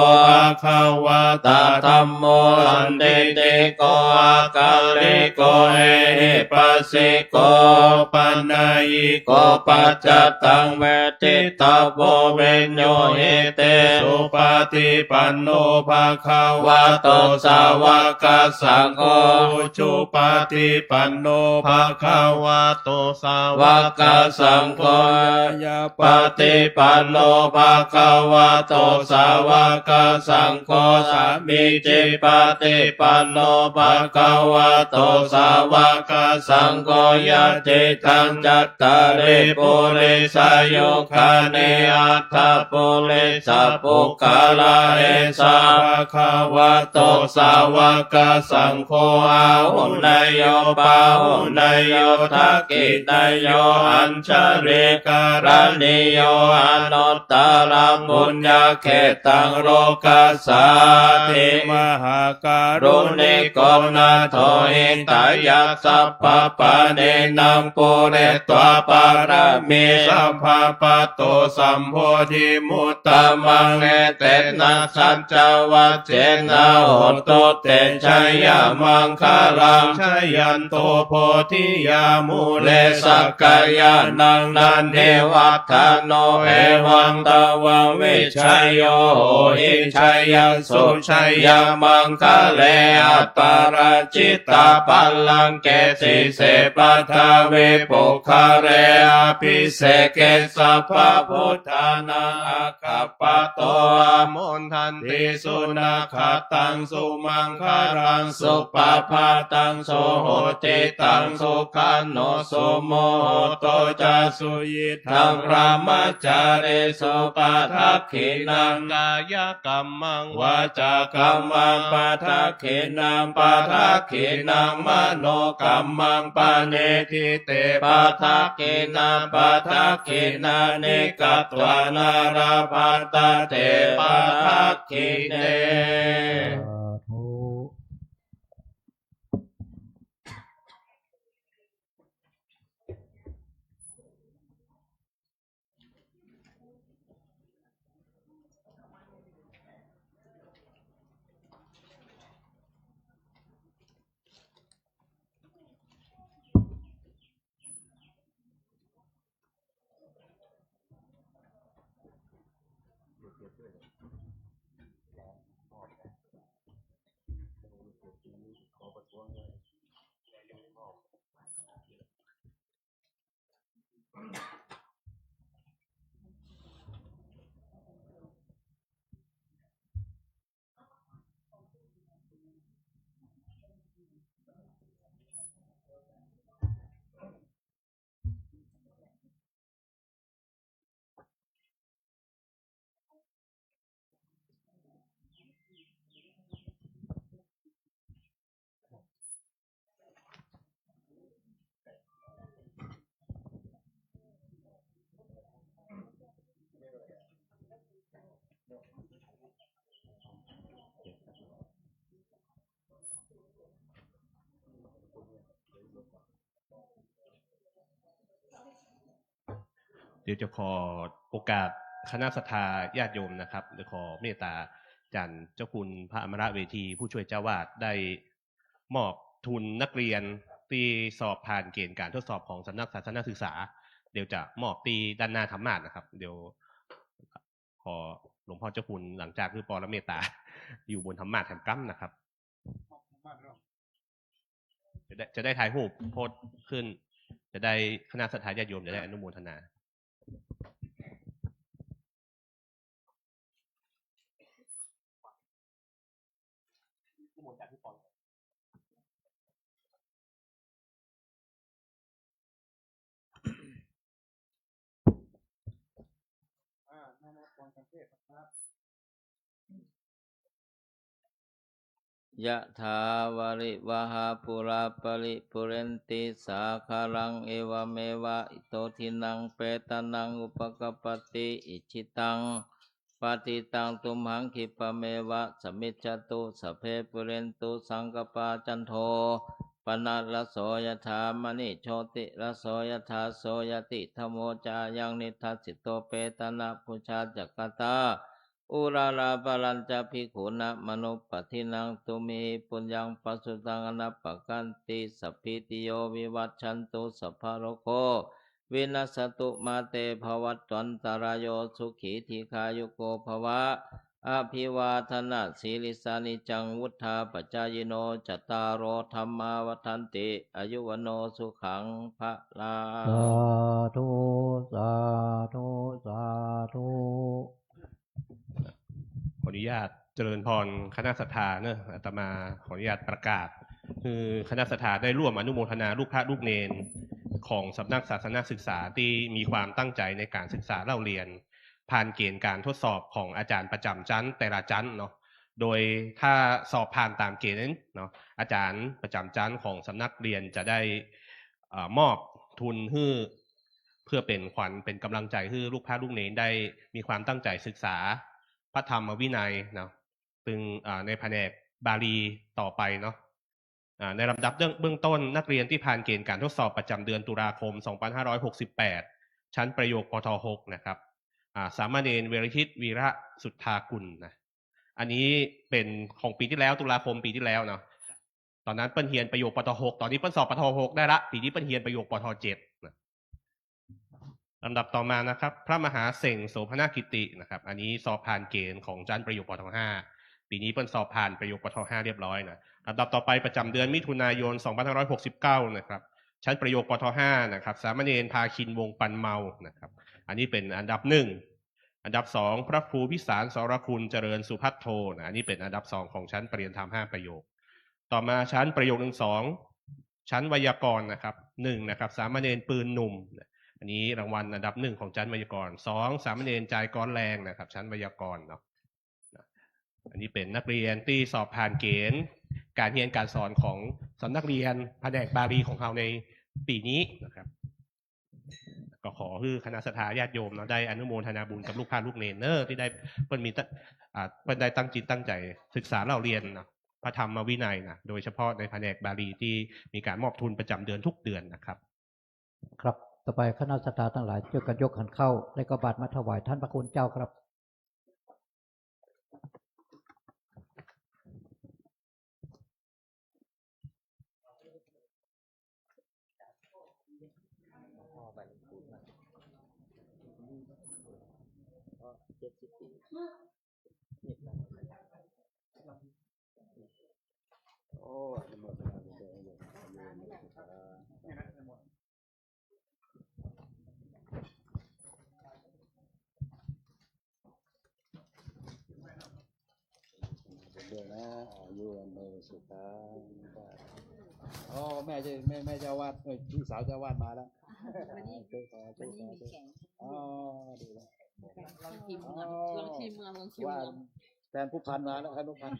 bhagavatā dhammo sandiṭṭhiko akāliko ehipassiko opanayiko paccattaṃ veditabbo viññūhīti. Supaṭipanno bhagavato sāvakasaṅgho, ujupaṭipanno bhagavato sāvakasaṅgho, ñāyapaṭipanno bhagavato sāvakasaṅgho, sāmīcipaṭipanno bhagavato sāvakasaṅgho, yadidaṃ cattāri purisayugāni aṭṭha purisapuggalā, esa bhagavato sāvakasaṅgho, āhuneyyo pāhuneyyo dakkhiṇeyyo añjalikaraṇīyo anuttaraṃ puññakkhettaṃ lokassāti. Mahākāruṇiko nātho hitāya sabbapāṇinaṃ pūretvā pāramī sabbā patto sambodhimuttamaṃ. Etena saccavajjena hotu te jayamaṅgalaṃ. Jayanto bodhiyā mūle sakyānaṃ nandivaḍḍhano, evaṃ tvaṃ vijayo hohi jayassu jayamaṅgale. Aparājitapallaṅke sīse paṭhavipokkhare abhiseke sabbabuddhānaṃ aggappatto pamodati. Sunakkhattaṃ sumaṅgalaṃ supabhātaṃ suhuṭṭhitaṃ sukhaṇo sumuhutto ca suyiṭṭhaṃ brahmacārisu. Padakkhiṇaṃ kāyakammaṃ vācākammaṃ padakkhiṇaṃ padakkhiṇaṃ manokammaṃ paṇidhī te padakkhiṇā. Padakkhiṇāni katvāna labhantatthe padakkhiṇe. สาธุ เดี๋ยวจะขอโอกาสคณะศรัทธาญาติโยมนะครับ เดี๋ยวขอเมตตาอาจารย์เจ้าคุณพระอมรเวทีผู้ช่วยเจ้าวาดได้มอบทุนนักเรียนที่สอบผ่านเกณฑ์การทดสอบของสำนักศาสนศึกษา เดี๋ยวจะมอบที่ด้านหน้าธรรมาสน์นะครับ เดี๋ยวขอหลวงพ่อเจ้าคุณหลังจากที่ปรเมตตาอยู่บนธรรมาสน์แถมกำนะครับ จะได้ จะได้ถ่ายรูปโพสต์ขึ้น จะได้คณะศรัทธาญาติโยมจะได้อนุโมทนา Yathā vārivahā pūrā paripūrenti sāgaraṃ, evameva ito dinnaṃ petānaṃ upakappati. Icchitaṃ ปะติตังตุมหัง ขิปปะเมวะ สะมิชฌะตุ สัพเพ ปูเรนตุ สังกัปปา จันโท ปะนะระโส ยะถา มะณิ โชติระโส ยะถา โสยะติ ธัมโม จะยัง นิทัสสิโต เปตานะปูชา จักขันตา อุรารา ปะรัญจะ ภิกขุนะ มะนุปปัฏฐินัง ตุมหิ ปุญญัง ปะสุตัง อะนะปะกันติ สัพพีติโย วิวัชชันตุ สัพพะโรโค วินัสสะตุ มาเต ภะวัตวันตะราโย สุขี ทีฆายุโก ภะวะ อะภิวาทะนะสีลิสสะ นิจจัง วุฑฒาปะจายิโน จัตตาโร ธัมมา วัฑฒันติ อายุ วัณโณ สุขัง พะลัง สาธุ สาธุ สาธุ ขออนุญาตเจริญพรคณะศรัทธาเนอะ อาตมาขออนุญาตประกาศ คือคณะศรัทธาได้ร่วมอนุโมทนาลูกพระลูกเณรของสำนักศาสนศึกษาตี้มีความตั้งใจ๋ในก๋านศึกษาเล่าเรียน ผ่านเก๋ณฑ์ก๋านทดสอบของอาจ๋ารย์ประจ๋ำชั้นแต่ละชั้นเนาะ โดยถ้าสอบผ่านต๋ามเก๋ณฑ์เนาะ อาจ๋ารย์ประจ๋ำชั้นของสำนักเรียนจะได้ เอ่อ มอบทุนหื้อ เพื่อเป๋นขวัญเป๋นก๋ำลังใจ๋หื้อลูกพระลูกเณรได้มีความตั้งใจ๋ศึกษาพระธรรมวินัยเนาะ ซึ่ง อ่า ในแผนกบาลีต่อไปเนาะ อ่า ในลำดับเบื้อง เบื้องต้น นักเรียนตี้ผ่านเก๋ณฑ์ก๋านทดสอบประจ๋ำเดือนตุลาคม สองพันห้าร้อยหกสิบแปด ชั้นประโยค ปท หก นะครับ อ่า สามเณร วีรทิต วีระสุทธากุลนะ อันนี้เป๋นของปี๋ตี้แล้ว ตุลาคมปี๋ตี้แล้วเนาะ ต๋อนนั้นเปิ้นเฮียนประโยค ปท หก ต๋อนนี้เปิ้นสอบ ปท หก ได้ละ ปี๋นี้เปิ้นเฮียนประโยค ปท เจ็ด นะ ลำดับต่อมานะครับ พระมหาเสงห์ โสภณกิตินะครับ อันนี้สอบผ่านเก๋ณฑ์ของชั้นประโยค ปท ห้า ปี๋นี้เปิ้นสอบผ่านประโยค ปท ห้า เรียบร้อยนะ ลำดับต่อไปประจ๋ำเดือนมิถุนายน สองพันห้าร้อยหกสิบเก้า นะครับ ชั้นประโยค ปท ห้า นะครับ สามเณร ภาคิน วงศ์ปันเมานะครับ อันนี้เป๋นอันดับหนึ่ง อันดับสอง พระครูพิสาร สรคุณ เจริญสุภัทโทนะ อันนี้เป๋นอันดับสองของชั้นประเรียนธรรมห้าประโยค ต่อมาชั้นประโยคหนึ่งสอง ชั้นไวยากรณ์นะครับ หนึ่งนะครับ สามเณร ปืนหนุ่มนะ อันนี้รางวัลอันดับหนึ่งของชั้นไวยากรณ์ สอง สามเณร จาย ก้อนแรงนะครับ ชั้นไวยากรณ์เนาะ อันนี้เป๋นนักเรียนตี้สอบผ่านเก๋ณฑ์ก๋านเฮียนก๋านสอนของสำนักเรียนแผนกบาลีของเฮาในปี๋นี้นะครับ ก็ขอหื้อคณะศรัทธาญาติโยมเนาะ ได้อนุโมทนาบุญกับลูกพระลูกเณรเนอะ ตี้ได้ เปิ้นมีตะ อ่า เปิ้นได้ตั้งจิตตั้งใจ๋ศึกษาเล่าเรียนเนาะ พระธรรมวินัยนะ โดยเฉพาะในแผนกบาลีตี้มีก๋านมอบทุนประจ๋ำเดือนทุกเดือนนะครับ ครับ ต่อไปคณะศรัทธาตังหลาย จ้วยกั๋นยกขันข้าว และก็บาตรมาถวายต้านพระคุณเจ้าครับ พ่อไปหลวงปู่นะ พ่อเจ็ดสิบปี โอ้ อนุโมทนาบุญด้วย อนุโมทนาบุญด้วย เดี๋ยวนะ อายุวันโนสุขัง อ๋อ แม่เจ้า แม่ แม่เจ้าอาวาส เอ้ย พี่สาวเจ้าอาวาสมาแล้ว วันนี้ เจ้าสาว วันนี้มีแขก อ๋อ ดีแล้ว ลองชิมก่อน อ๋อ ลองชิมก่อน ลองชิมก่อน ว่าแทนผู้พันมาแล้ว แทนผู้พัน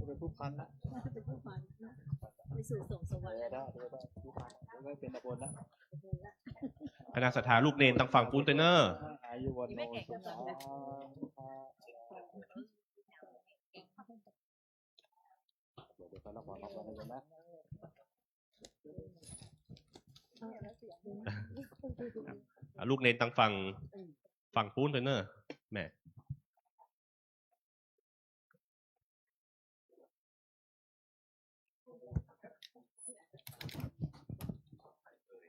เป็นผู้พันละ เป็นผู้พัน ไปสู่สวงสวรรค์ เออ ได้ ได้ ได้ ผู้พัน เดี๋ยวไว้เป็นตำบลละ คณะศรัทธาลูกเณรตังฝั่งปู๊นเต๊อะเน่อ อายุวันโนสุขัง เดี๋ยวไปรับของรางวัลกันนะ อ่ะ ลูกเณรตังฝั่ง ฝั่งปู๊นเต๊อะเน่อ แม่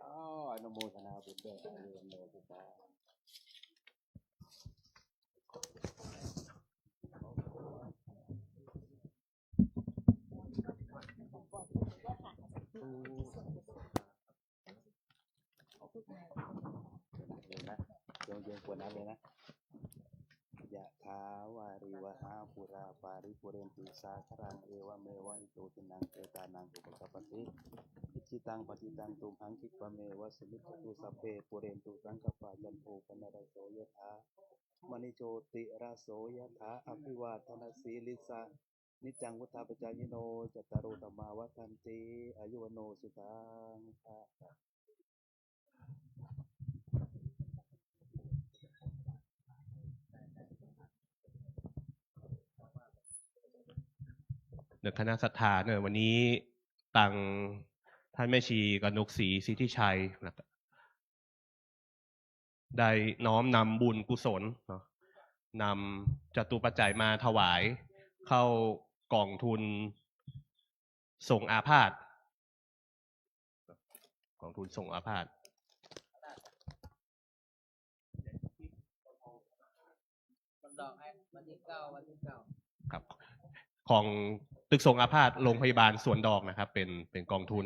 อ๋อ อนุโมทนาบุญด้วย อนุโมทนา เดี๋ยวนะ โยม โยมกรวดน้ำเลยนะ ยะถาวาริวหาปูราปาริปูเรนติสาคารัง เอวะเมวะอิโตทินังเปตานังอุปกัปปติ อิจฉิตังปัตถิตังตุมหัง คิปะเมวะสะมิชฌะตุ สัพเพปูเรนตุสังกัปปา จันโทปะนะระโส ยะถา มะณิ โชติระโส ยะถา อภิวาทะนะสีลิสสะ นิจจังวุฑฒาปะจายิโน จัตตาโร ธัมมา วัฑฒันติ อายุ วัณโณ สุขัง พะลัง เนอะ คณะศรัทธาเนอะ วันนี้ตังท่านแม่ชีกนกศรีสิทธิชัยนะครับ ได้น้อมนำบุญกุศลเนาะ นำจตุปัจจัยมาถวายเข้ากองทุนสงอาพาธ กองทุนสงอาพาธ วันที่เก้า วันที่เก้า ครับ ของตึกสงอาพาธโรงพยาบาลสวนดอกนะครับ เป็น เป็นกองทุน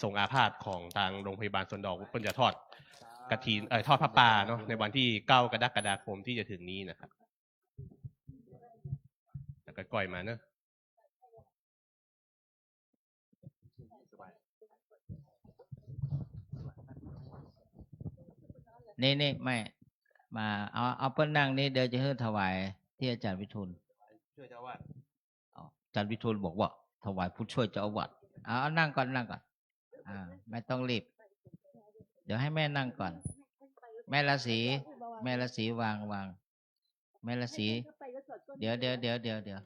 สงอาพาธของตางโรงพยาบาลสวนดอก เปิ้นจะทอดกฐิน เอ่อ ทอดผ้าป่าเนาะ ในวันที่เก้ากรกฎาคมที่จะถึงนี้นะครับ แล้วก็ก้อยมาเนอะ นี่ นี่ ไม่ มา เอา เอาเปิ้นนั่งนี่ เดี๋ยวจะหื้อถวายตี้อาจ๋ารย์วิทูล ผู้ช่วยเจ้าอาวาส อ๋อ อาจ๋ารย์วิทูลบอกว่าถวายผู้ช่วยเจ้าอาวาส เอา เอานั่งก่อน นั่งก่อน อ่า ไม่ต้องรีบ เดี๋ยวให้แม่นั่งก่อน แม่ราศี แม่ราศีวาง วาง แม่ราศี เดี๋ยว เดี๋ยว เดี๋ยว เดี๋ยว เดี๋ยว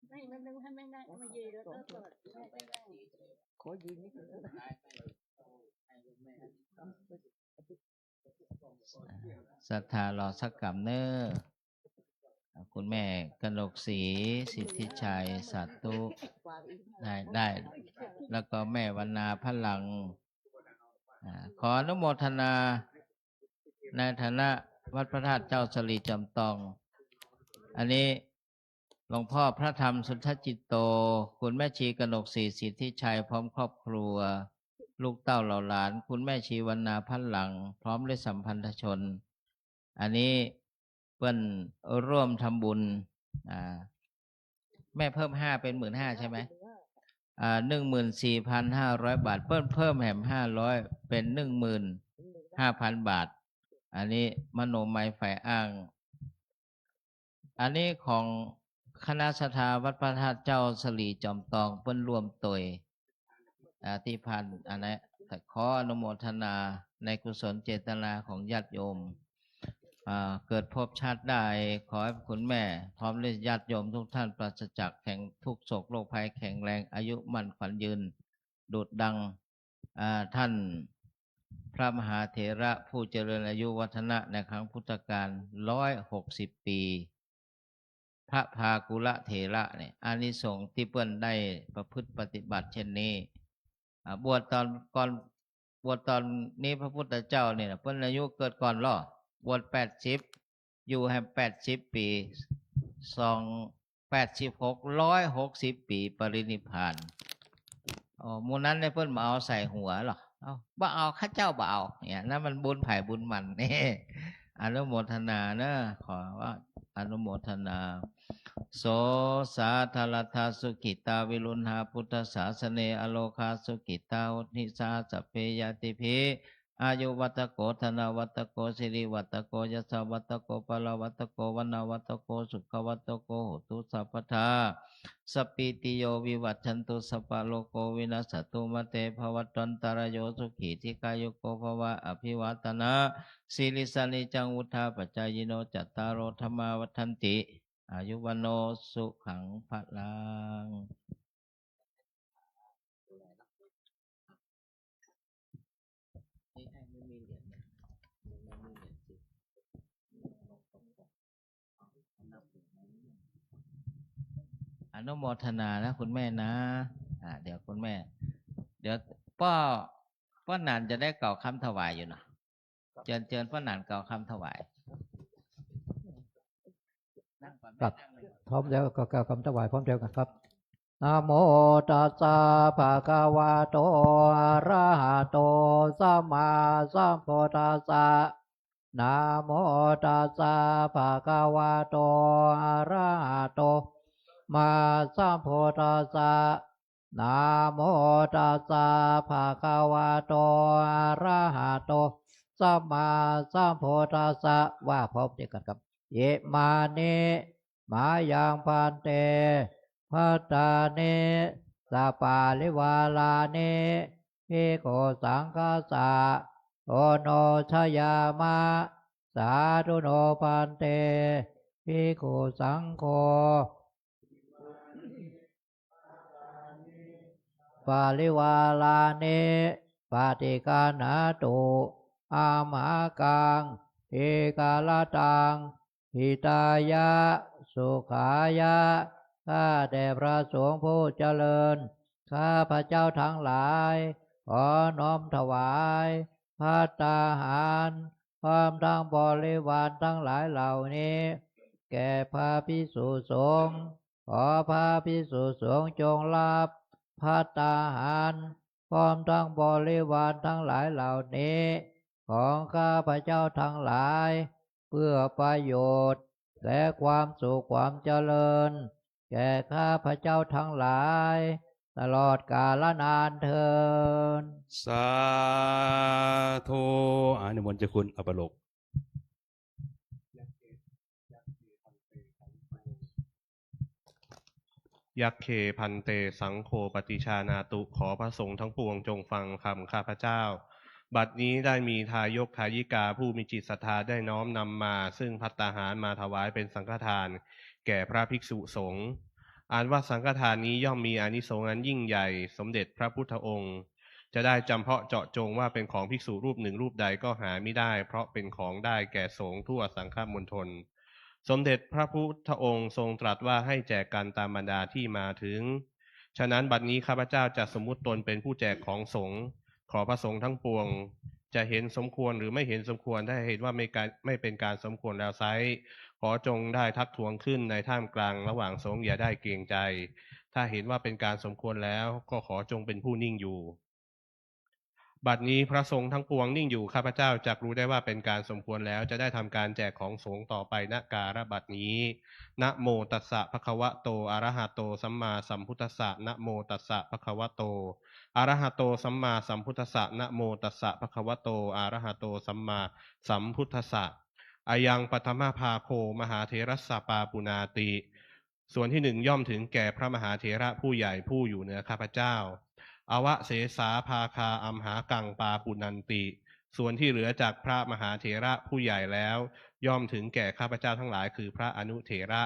ไม่ ไม่ ไม่ ไม่ ไม่ ไม่ ขอยืนนิดนึง ศรัทธารอสักกำเน้อ คุณแม่กนกศรีสิทธิชัย สาธุ ได้ ได้ แล้วก็แม่วรรณาพลัง อ่า ขออนุโมทนาในฐานะวัดพระธาตุเจ้าสะหลีจอมตอง อันนี้หลวงพ่อพระธรรมสุทธจิตโต คุณแม่ชีกนกศรีสิทธิชัยพร้อมครอบครัว ลูกเต้าเหล่าหลาน คุณแม่ชีวรรณาพลัง พร้อมด้วยสัมพันธชน อันนี้เปิ้นร่วมทำบุญ อ่า แม่เพิ่มห้าเป็นหมื่นห้าใช่ไหม อ่า หนึ่งหมื่นสี่พันห้าร้อยบาท เปิ้นเพิ่มแหมห้าร้อย เป็นหนึ่งหมื่นห้าพันบาท อันนี้มโนมัยฝ่ายอ้าง อันนี้ของคณะศรัทธาวัดพระธาตุเจ้าสะหลีจอมตอง เปิ้นร่วมตวย อ่า ตี้ผ่าน อันนั้น ขออนุโมทนาในกุศลเจตนาของญาติโยม อ่า เกิดภพชาติใด ขอให้คุณแม่พร้อมด้วยญาติโยมทุกท่านปราศจากแข็ง ทุกข์โศกโรคภัย แข็งแรง อายุมั่นขวัญยืน ดุจดัง อ่า ท่านพระมหาเถระผู้เจริญอายุวัฒนะในครั้งพุทธกาล ร้อยหกสิบปี พระภากุละเถระเนี่ย อานิสงส์ตี้เปิ้นได้ประพฤติปฏิบัติเช่นนี้ อ่า บวชตอนก่อน บวชตอนนี้พระพุทธเจ้าเนี่ยนะ เปิ้นอายุเกิดก่อนลอ บวชแปดสิบ อยู่แหมแปดสิบปี๋ สอง แปดสิบหก ร้อยหกสิบปี๋ ปรินิพพาน อ๋อ หมู่นั้นเนี่ยเปิ้นบ่เอาใส่หัวลอ เอ้า บ่เอา ข้าเจ้าบ่เอา เนี่ย นั้นมันบุญใผบุญมัน นี่ อนุโมทนาเนอะ ขอว่าอนุโมทนา โส สาทะรัตถะ สุขิตา วิรุหา พุทธสาสะเน อโรคา สุขิตา โหติ สหะ สัพเพ ญาติภิ อายุวัตโก ธนวัตโก สิริวัตโก ยศวัตโก บลวัตโก วรรณวัตโก สุขวัตโก โหตุ สัพพะทา สัพพีติโย วิวัชชันตุ สัพพะโรโก วินัสสะตุ มาเต ภะวัตวันตะราโย สุขี ทีฆายุโก ภะวะ อภิวาทะนะสีลิสสะ นิจจัง วุฑฒาปะจายิโน จัตตาโร ธัมมา วัฑฒันติ อายุ วัณโณ สุขัง พะลัง อนุโมทนานะคุณแม่นะ อ่า เดี๋ยวคุณแม่ เดี๋ยวป้อ ป้อหนานจะได้กล่าวคำถวายอยู่นะ เจิญ เจิญป้อหนานกล่าวคำถวาย ครับ พร้อมแล้วก็กล่าวคำถวายพร้อมเดียวกันครับ นะโมตัสสะ ภะคะวะโต อะระหะโต สัมมาสัมพุทธัสสะ นะโมตัสสะ ภะคะวะโต อะระหะโต สัมมาสัมพุทธัสสะ นะโมตัสสะ ภะคะวะโต อะระหะโต สัมมาสัมพุทธัสสะ ว่าพร้อมเดียวกันครับ อิมานิ มายัง ภันเต ภัตตานิ สะปะริวารานิ ภิกขุสังฆัสสะ โอโนชยามะ สาธุโนภันเต ภิกขุสังโฆ ปริวารานิ ปาติกัณหาตุ อัมหากัง ทีฆะรัตตัง หิตายะ สุขายะ ข้าแต่พระสงฆ์ผู้เจริญ ข้าพเจ้าทั้งหลาย ขอน้อมถวาย ภัตตาหาร พร้อมทั้งบริวารทั้งหลายเหล่านี้ แก่พระภิกษุสงฆ์ ขอพระภิกษุสงฆ์จงรับ ภัตตาหาร พร้อมทั้งบริวารทั้งหลายเหล่านี้ ของข้าพเจ้าทั้งหลาย เพื่อประโยชน์ และความสุขความเจริญ แก่ข้าพเจ้าทั้งหลาย ตลอดกาลนานเทอญ สาธุ อานิมนต์เจ้าคุณอัปโลก ยัคเค ภันเต สังโฆ ปะฏิชานาตุ ขอพระสงฆ์ทั้งปวงจงฟังคำข้าพเจ้า บัดนี้ได้มีทายกทายิกาผู้มีจิตศรัทธาได้น้อมนำมา ซึ่งภัตตาหารมาถวายเป็นสังฆทาน แก่พระภิกษุสงฆ์ อันว่าสังฆทานนี้ย่อมมีอานิสงส์อันยิ่งใหญ่ สมเด็จพระพุทธองค์ จะได้จำเพาะเจาะจงว่าเป็นของภิกษุรูปหนึ่งรูปใดก็หามิได้ เพราะเป็นของได้แก่สงฆ์ทั่วสังฆมณฑล สมเด็จพระพุทธองค์ทรงตรัสว่าให้แจกกันตามบรรดาที่มาถึง ฉะนั้นบัดนี้ข้าพเจ้าจะสมมุติตนเป็นผู้แจกของสงฆ์ ขอพระสงฆ์ทั้งปวง จะเห็นสมควรหรือไม่เห็นสมควร ถ้าเห็นว่าไม่การ ไม่เป็นการสมควรแล้วไซร้ ขอจงได้ทักท้วงขึ้นในท่ามกลางระหว่างสงฆ์ อย่าได้เกรงใจ ถ้าเห็นว่าเป็นการสมควรแล้ว ก็ขอจงเป็นผู้นิ่งอยู่ บัดนี้พระสงฆ์ทั้งปวงนิ่งอยู่ ข้าพเจ้าจักรู้ได้ว่าเป็นการสมควรแล้ว จะได้ทำการแจกของสงฆ์ต่อไป ณ กาลบัดนี้ นะโมตัสสะ ภะคะวะโต อะระหะโต สัมมาสัมพุทธัสสะ นะโมตัสสะ ภะคะวะโต อะระหะโต สัมมาสัมพุทธัสสะ นะโมตัสสะ ภะคะวะโต อะระหะโต สัมมาสัมพุทธัสสะ อายัง ปะทะมะภาโค มหาเถรัสสะ ปาปุนาติ ส่วนที่หนึ่งย่อมถึงแก่พระมหาเถระผู้ใหญ่ผู้อยู่เหนือข้าพเจ้า อวะเสสา ภาคา อัมหากัง ปาปุนันติ ส่วนที่เหลือจากพระมหาเถระผู้ใหญ่แล้ว ย่อมถึงแก่ข้าพเจ้าทั้งหลาย คือพระอนุเถระ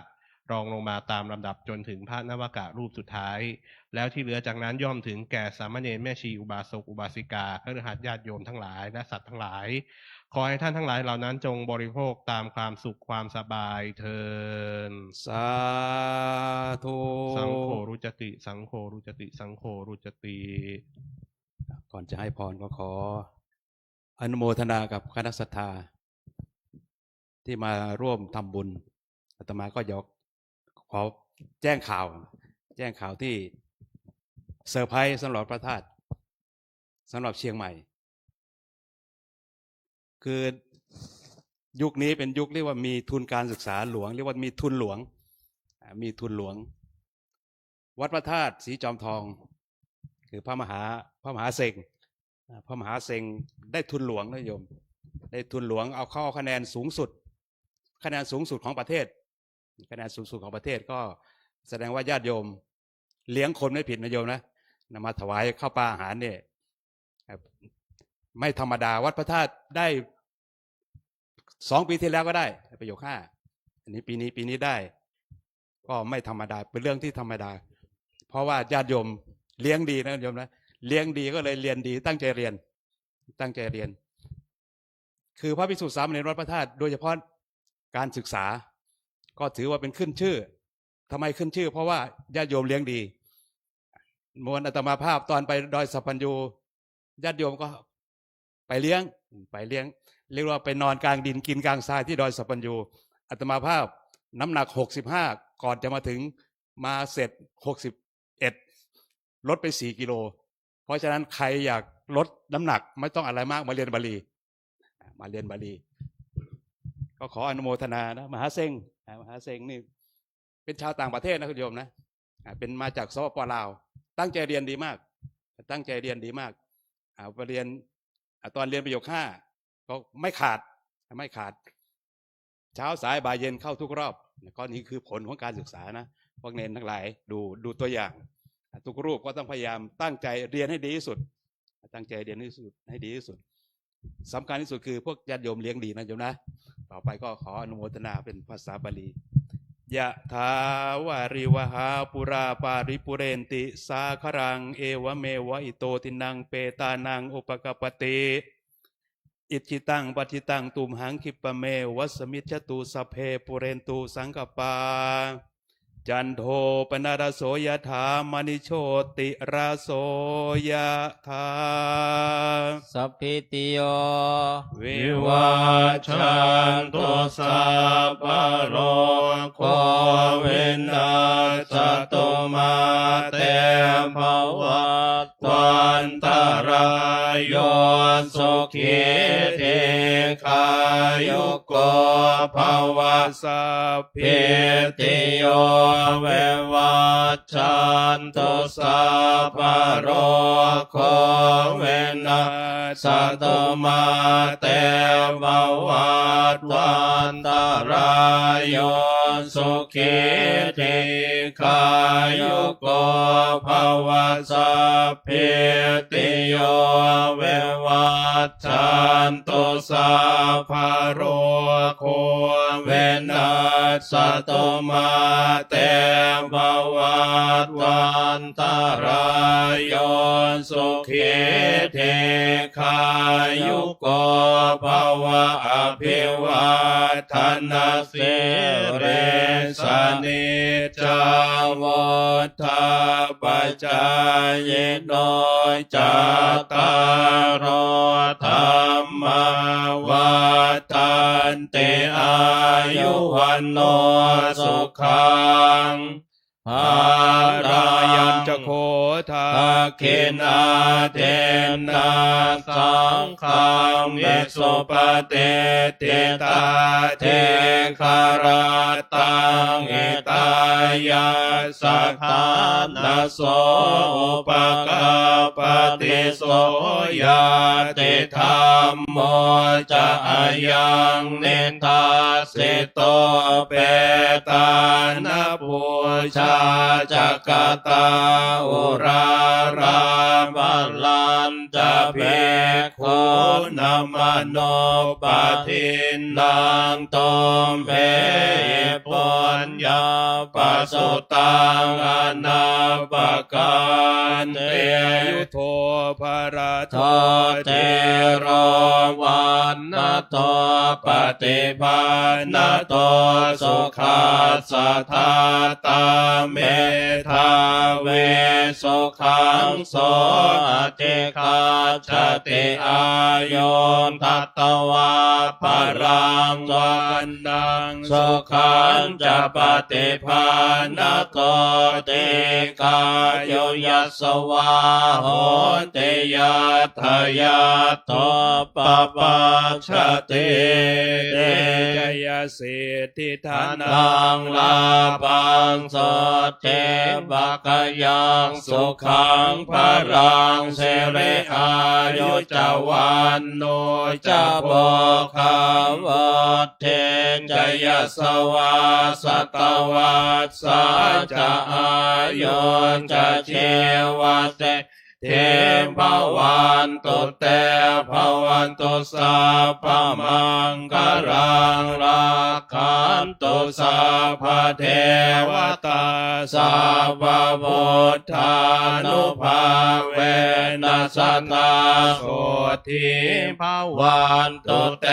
รองลงมาตามลำดับจนถึงพระนวกะรูปสุดท้าย แล้วที่เหลือจากนั้นย่อมถึงแก่สามเณรแม่ชี อุบาสกอุบาสิกา คฤหัสถ์ญาติโยมทั้งหลาย และสัตว์ทั้งหลาย ขอให้ท่านทั้งหลายเหล่านั้นจงบริโภคตามความสุขความสบายเทอญ สาธุ สังโฆรุจติ สังโฆรุจติ สังโฆรุจติ ก่อนจะให้พรก็ขออนุโมทนากับคณะศรัทธา ที่มาร่วมทำบุญ อาตมาก็อยากขอแจ้งข่าว แจ้งข่าวที่เซอร์ไพรส์สำหรับพระธาตุ สำหรับเชียงใหม่ คือยุคนี้เป็นยุคเรียกว่ามีทุนการศึกษาหลวง เรียกว่ามีทุนหลวง อ่า มีทุนหลวง วัดพระธาตุสีจอมทอง คือพระมหา พระมหาเซ็ง อ่า พระมหาเซ็งได้ทุนหลวงนะโยม ได้ทุนหลวง เอาเข้าคะแนนสูงสุด คะแนนสูงสุดของประเทศ คะแนนสูงสุดของประเทศ ก็แสดงว่าญาติโยมเลี้ยงคนไม่ผิดนะโยมนะ นำมาถวายข้าวปลาอาหารเนี่ย ไม่ธรรมดา วัดพระธาตุได้ สองปีที่แล้วก็ได้ประโยคห้า อันนี้ปีนี้ ปีนี้ได้ ก็ไม่ธรรมดา เป็นเรื่องที่ธรรมดา เพราะว่าญาติโยมเลี้ยงดีนะโยมนะ เลี้ยงดีก็เลยเรียนดี ตั้งใจเรียน ตั้งใจเรียน คือพระภิกษุสามเณรวัดพระธาตุ โดยเฉพาะการศึกษา ก็ถือว่าเป็นขึ้นชื่อ ทำไมขึ้นชื่อ เพราะว่าญาติโยมเลี้ยงดี เมื่อวันอาตมาภาพตอนไปดอยสัพพัญญู ญาติโยมก็ไปเลี้ยง ไปเลี้ยง เรียกว่าไปนอนกลางดินกินกลางทรายที่ดอยสัพพัญญู อาตมาภาพน้ำหนักหกสิบห้า ก่อนจะมาถึง มาเสร็จหกสิบเอ็ด ลดไปสี่กิโล เพราะฉะนั้นใครอยากลดน้ำหนักไม่ต้องอะไรมาก มาเรียนบาลี มาเรียนบาลี ก็ขออนุโมทนานะ มหาเซ็ง อ่า มหาเซ็งนี่เป็นชาวต่างประเทศนะคุณโยมนะ อ่า เป็นมาจาก สปป ลาว ตั้งใจเรียนดีมาก ตั้งใจเรียนดีมาก อ่า ไปเรียน อ่า ตอนเรียนประโยคห้า ก็ไม่ขาด ไม่ขาด เช้าสายบ่ายเย็นเข้าทุกรอบ ก็นี่คือผลของการศึกษานะ พวกเณรทั้งหลาย ดู ดูตัวอย่าง ทุกรูปก็ต้องพยายามตั้งใจเรียนให้ดีที่สุด ตั้งใจเรียนให้สุด ให้ดีที่สุด สำคัญที่สุดคือพวกญาติโยมเลี้ยงดีนะโยมนะ ต่อไปก็ขออนุโมทนาเป็นภาษาบาลี ยะถาวาริวหาปูราปาริปูเรนติสาคารัง เอวะเมวะอิโตทินังเปตานังอุปกัปปติ อิจฉิตังปัจฉิตังตุมหังคิปะเมวะสะมิชฌะตุ สัพเพปูเรนตุสังกัปปา จันโทปนรสโสยะถามะณิโชติรสโสยะถา สัพพิติโย วิวัชชันตุ สัพพะโรโค วินัสสะตุ มาเต ภวัต วันตะรายโย สุขี ทีฆายุโก ภวะ สัพพิติโย วิวัชชันตุ สัพพะโรโค วินัสสะตุ มาเต ภวัต วันตะรายโย สุขี ทีฆายุโก ภวะ สัพพิติโย วิวัชชันตุ สัพพะโรโค วินัสสะตุ มาเต ภวัต วันตะรายโย สุขี ทีฆายุโก ภวะ อภิวาทะนะสีลิสสะ นิจจัง วุฑฒาปะจายิโน จัตตาโร ธัมมา วัฑฒันติ อายุ วัณโณ สุขัง พะลัง ยะถา ยัญจะโค ทักขิณาทินนา สังฆัง วิสุปะติฏฐิตา ทีฆะรัตตัง หิตายัสสะ ฐานะโส อุปกัปปะติ โส ญาติธัมโม จะ อะยัง นิทาสสิโต เปตานะ ปูชา จะ กะตา อุรารา บะลัญจะ ภิกขุนะ มะโนปะทินนัง ตุมเหหิ ปุญญะ ปะสุตัง อะนะปะกันติ ยุทโธ พะละโท ธีโร วัณณะโท ปะฏิภาณะโท สุขัสสะ ทาตา เมธาวี สุขัง โส อะธิคัจฉติ อายุง ทัตตะวะ พะลัง วัณณัง สุขัง จะ ปะฏิภาณะโท ตีฆายุ ยัสสะวา โหติ ยัตถะยัตโต ปะปัจจติ เต จะยะสิทธิ ธนัง ลาภัง โสตถี ภะคะยัง สุขัง พะลัง สิริ อายุ จะ วัณโณ จะ โภคะ วัฑฒิ จะ ยัสสะวา สะตะวัสสา จะ อายุง จะ จีวะสิท ธิ ภะวันตุ เต ภะวันตุ สัพพะมังคะลัง รักขันตุ สัพพะเทวะตา สัพพะพุทธานุภาเวนะ สะดาโสตถี ภะวันตุ เต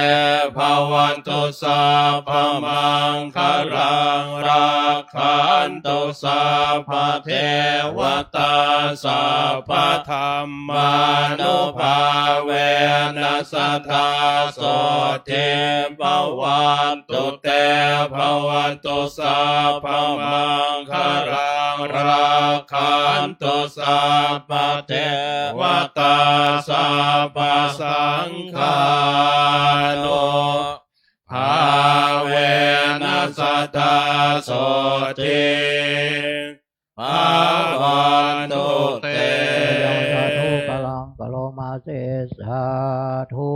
ภะวันตุ สัพพะมังคะลัง รักขันตุ สัพพะเทวะตา สัพพะธัมมานุภาเวนะ สะดาโสตถี ภะวันตุ เต ภะวันตุ สัพพะมังคะลัง รักขันตุ สัพพะเทวะตา สัพพะสังฆานุภาเวนะ สะดาโสตถี ภะวันตุ เต สาธุ กะลัง กะโลมาเส สาธุ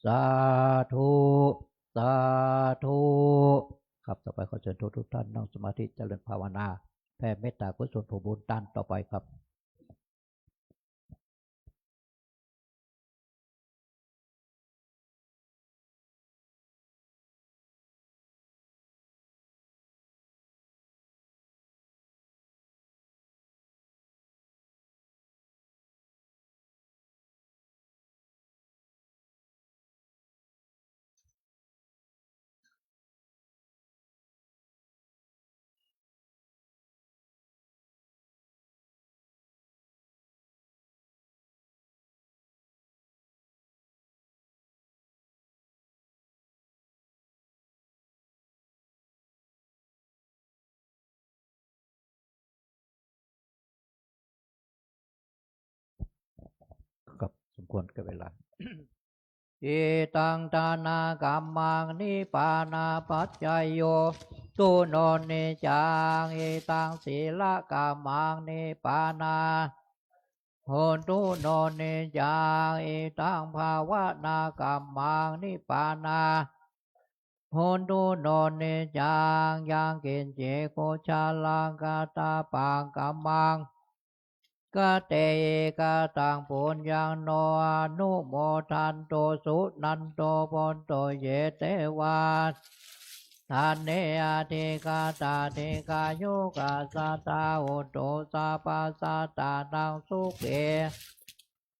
สาธุ สาธุ ครับ ต่อไปขอเชิญทุกๆ ท่านนั่งสมาธิเจริญภาวนา แผ่เมตตากุศลผลบุญต้านต่อไปครับ ควรแก่เวลา Idaṃ dānakammaṃ nibbānapaccayo hotu no niccaṃ. Idaṃ sīlakammaṃ nibbānā hotu no niccaṃ. Idaṃ bhāvanākammaṃ nibbānā hotu no niccaṃ. Yaṃ kiñci kusalakatammakammaṃ kateti kataṃ puññaṃ no anumodantu suṇantu bhonto ye devā. Sāne adhigatā dīghāyukā sadā hontu sabbasattānaṃ sukhī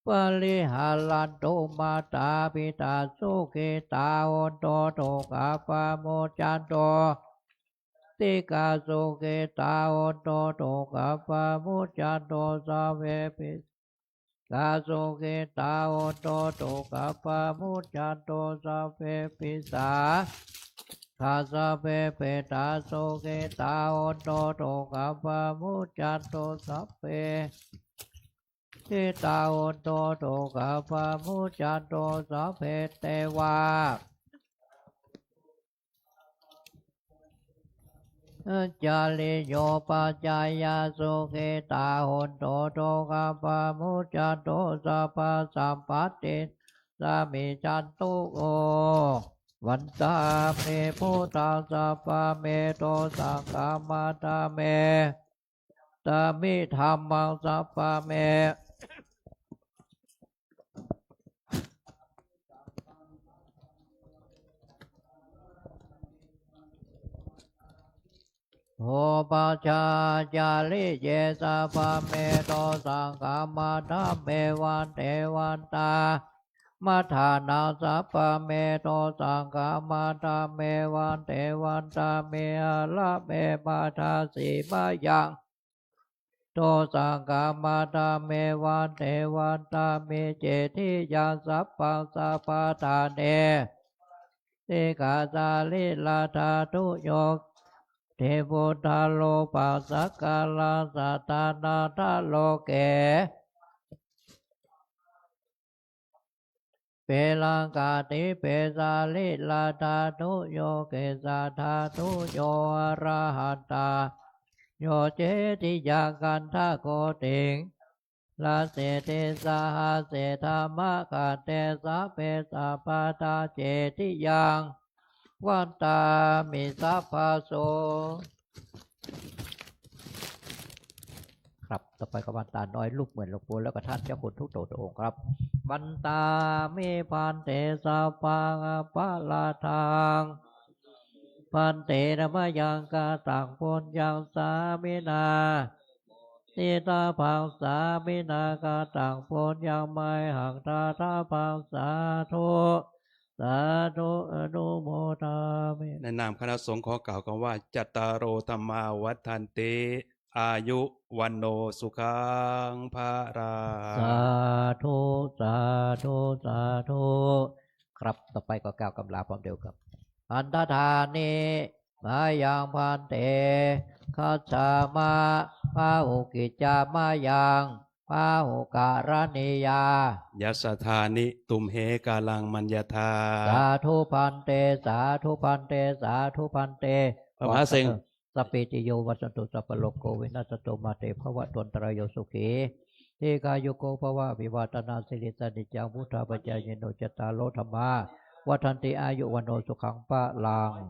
pariharantu. Mātā pitā sukhitā hontu dukkhā pamuccantu. Sāmikā sukhitā hontu dukkhā pamuccantu. Sabbepi kā sukhitā hontu dukkhā pamuccantu. Sabbepi sā kā sabbe petā sukhitā hontu dukkhā pamuccantu. Sabbe sitā hontu dukkhā pamuccantu. Sabbe devā cariyo pajāya sukhitā hontu dukkhā pamuccantu. Sabbasampattī samijjhantu. Vandāmi buddhaṃ sabbaṃ me dosaṃ khamatha me. Vandāmi dhammaṃ sabbaṃ me upajjhāyā cariye sabbaṃ me dosaṃ khamatha me. Vande vandāmatthanāṃ sabbaṃ me dosaṃ khamatha me. Vande vandāmi hara me mātasi mayaṃ dosaṃ khamatha me. Vande vandāmi cetiyaṃ sabbaṃ sabbaṭṭhāne sikkhāsārīradhātuyo. Ti buddharūpaṃ sakalaṃ satanantaloke peraṃ kāti pe sārīradhātuyo kesādhātuyo arahantāyo cetiyaṃ gandhakoṭiṃ dasete sahase dhammakkhandhe sabbe sabbattha cetiyaṃ vandāmi sabbaso. ครับ ต่อไปก็วันตาน้อยลูกเหมือนหลวงปู่แล้วก็ท่านเจ้าคุณทุกโตทุกองค์ครับ Vandāmi bhante sabbaṃ aparādhaṃ bhante namayaṃ kataṃ puññaṃ sāminā dātabbaṃ sāminā kataṃ puññaṃ mayhaṃ dātabbaṃ sādhu sādhu anumodāmi. ในนามคณะสงฆ์ขอกล่าวคำว่า cattāro dhammā vaḍḍhanti อายุ วัณโณ สุขัง พลัง สาธุ สาธุ สาธุ ครับ ต่อไปก็กล่าวกำลาพร้อมเดียวครับ Andadāni mayaṃ bhante, gacchāma, bahukiccā mayaṃ, bahukaraṇīyā, yassa dāni tumhe kālaṃ maññatha. Sādhu bhante, sādhu bhante, sādhu bhante. พระมหาเสงฆ์ Sabbītiyo vivajjantu sabbarogo vinassatu mā te bhavatvantarāyo sukhī dīghāyuko bhava. Abhivādanasīlissa niccaṃ vuḍḍhāpacāyino cattāro dhammā vaḍḍhanti āyu vaṇṇo sukhaṃ balaṃ.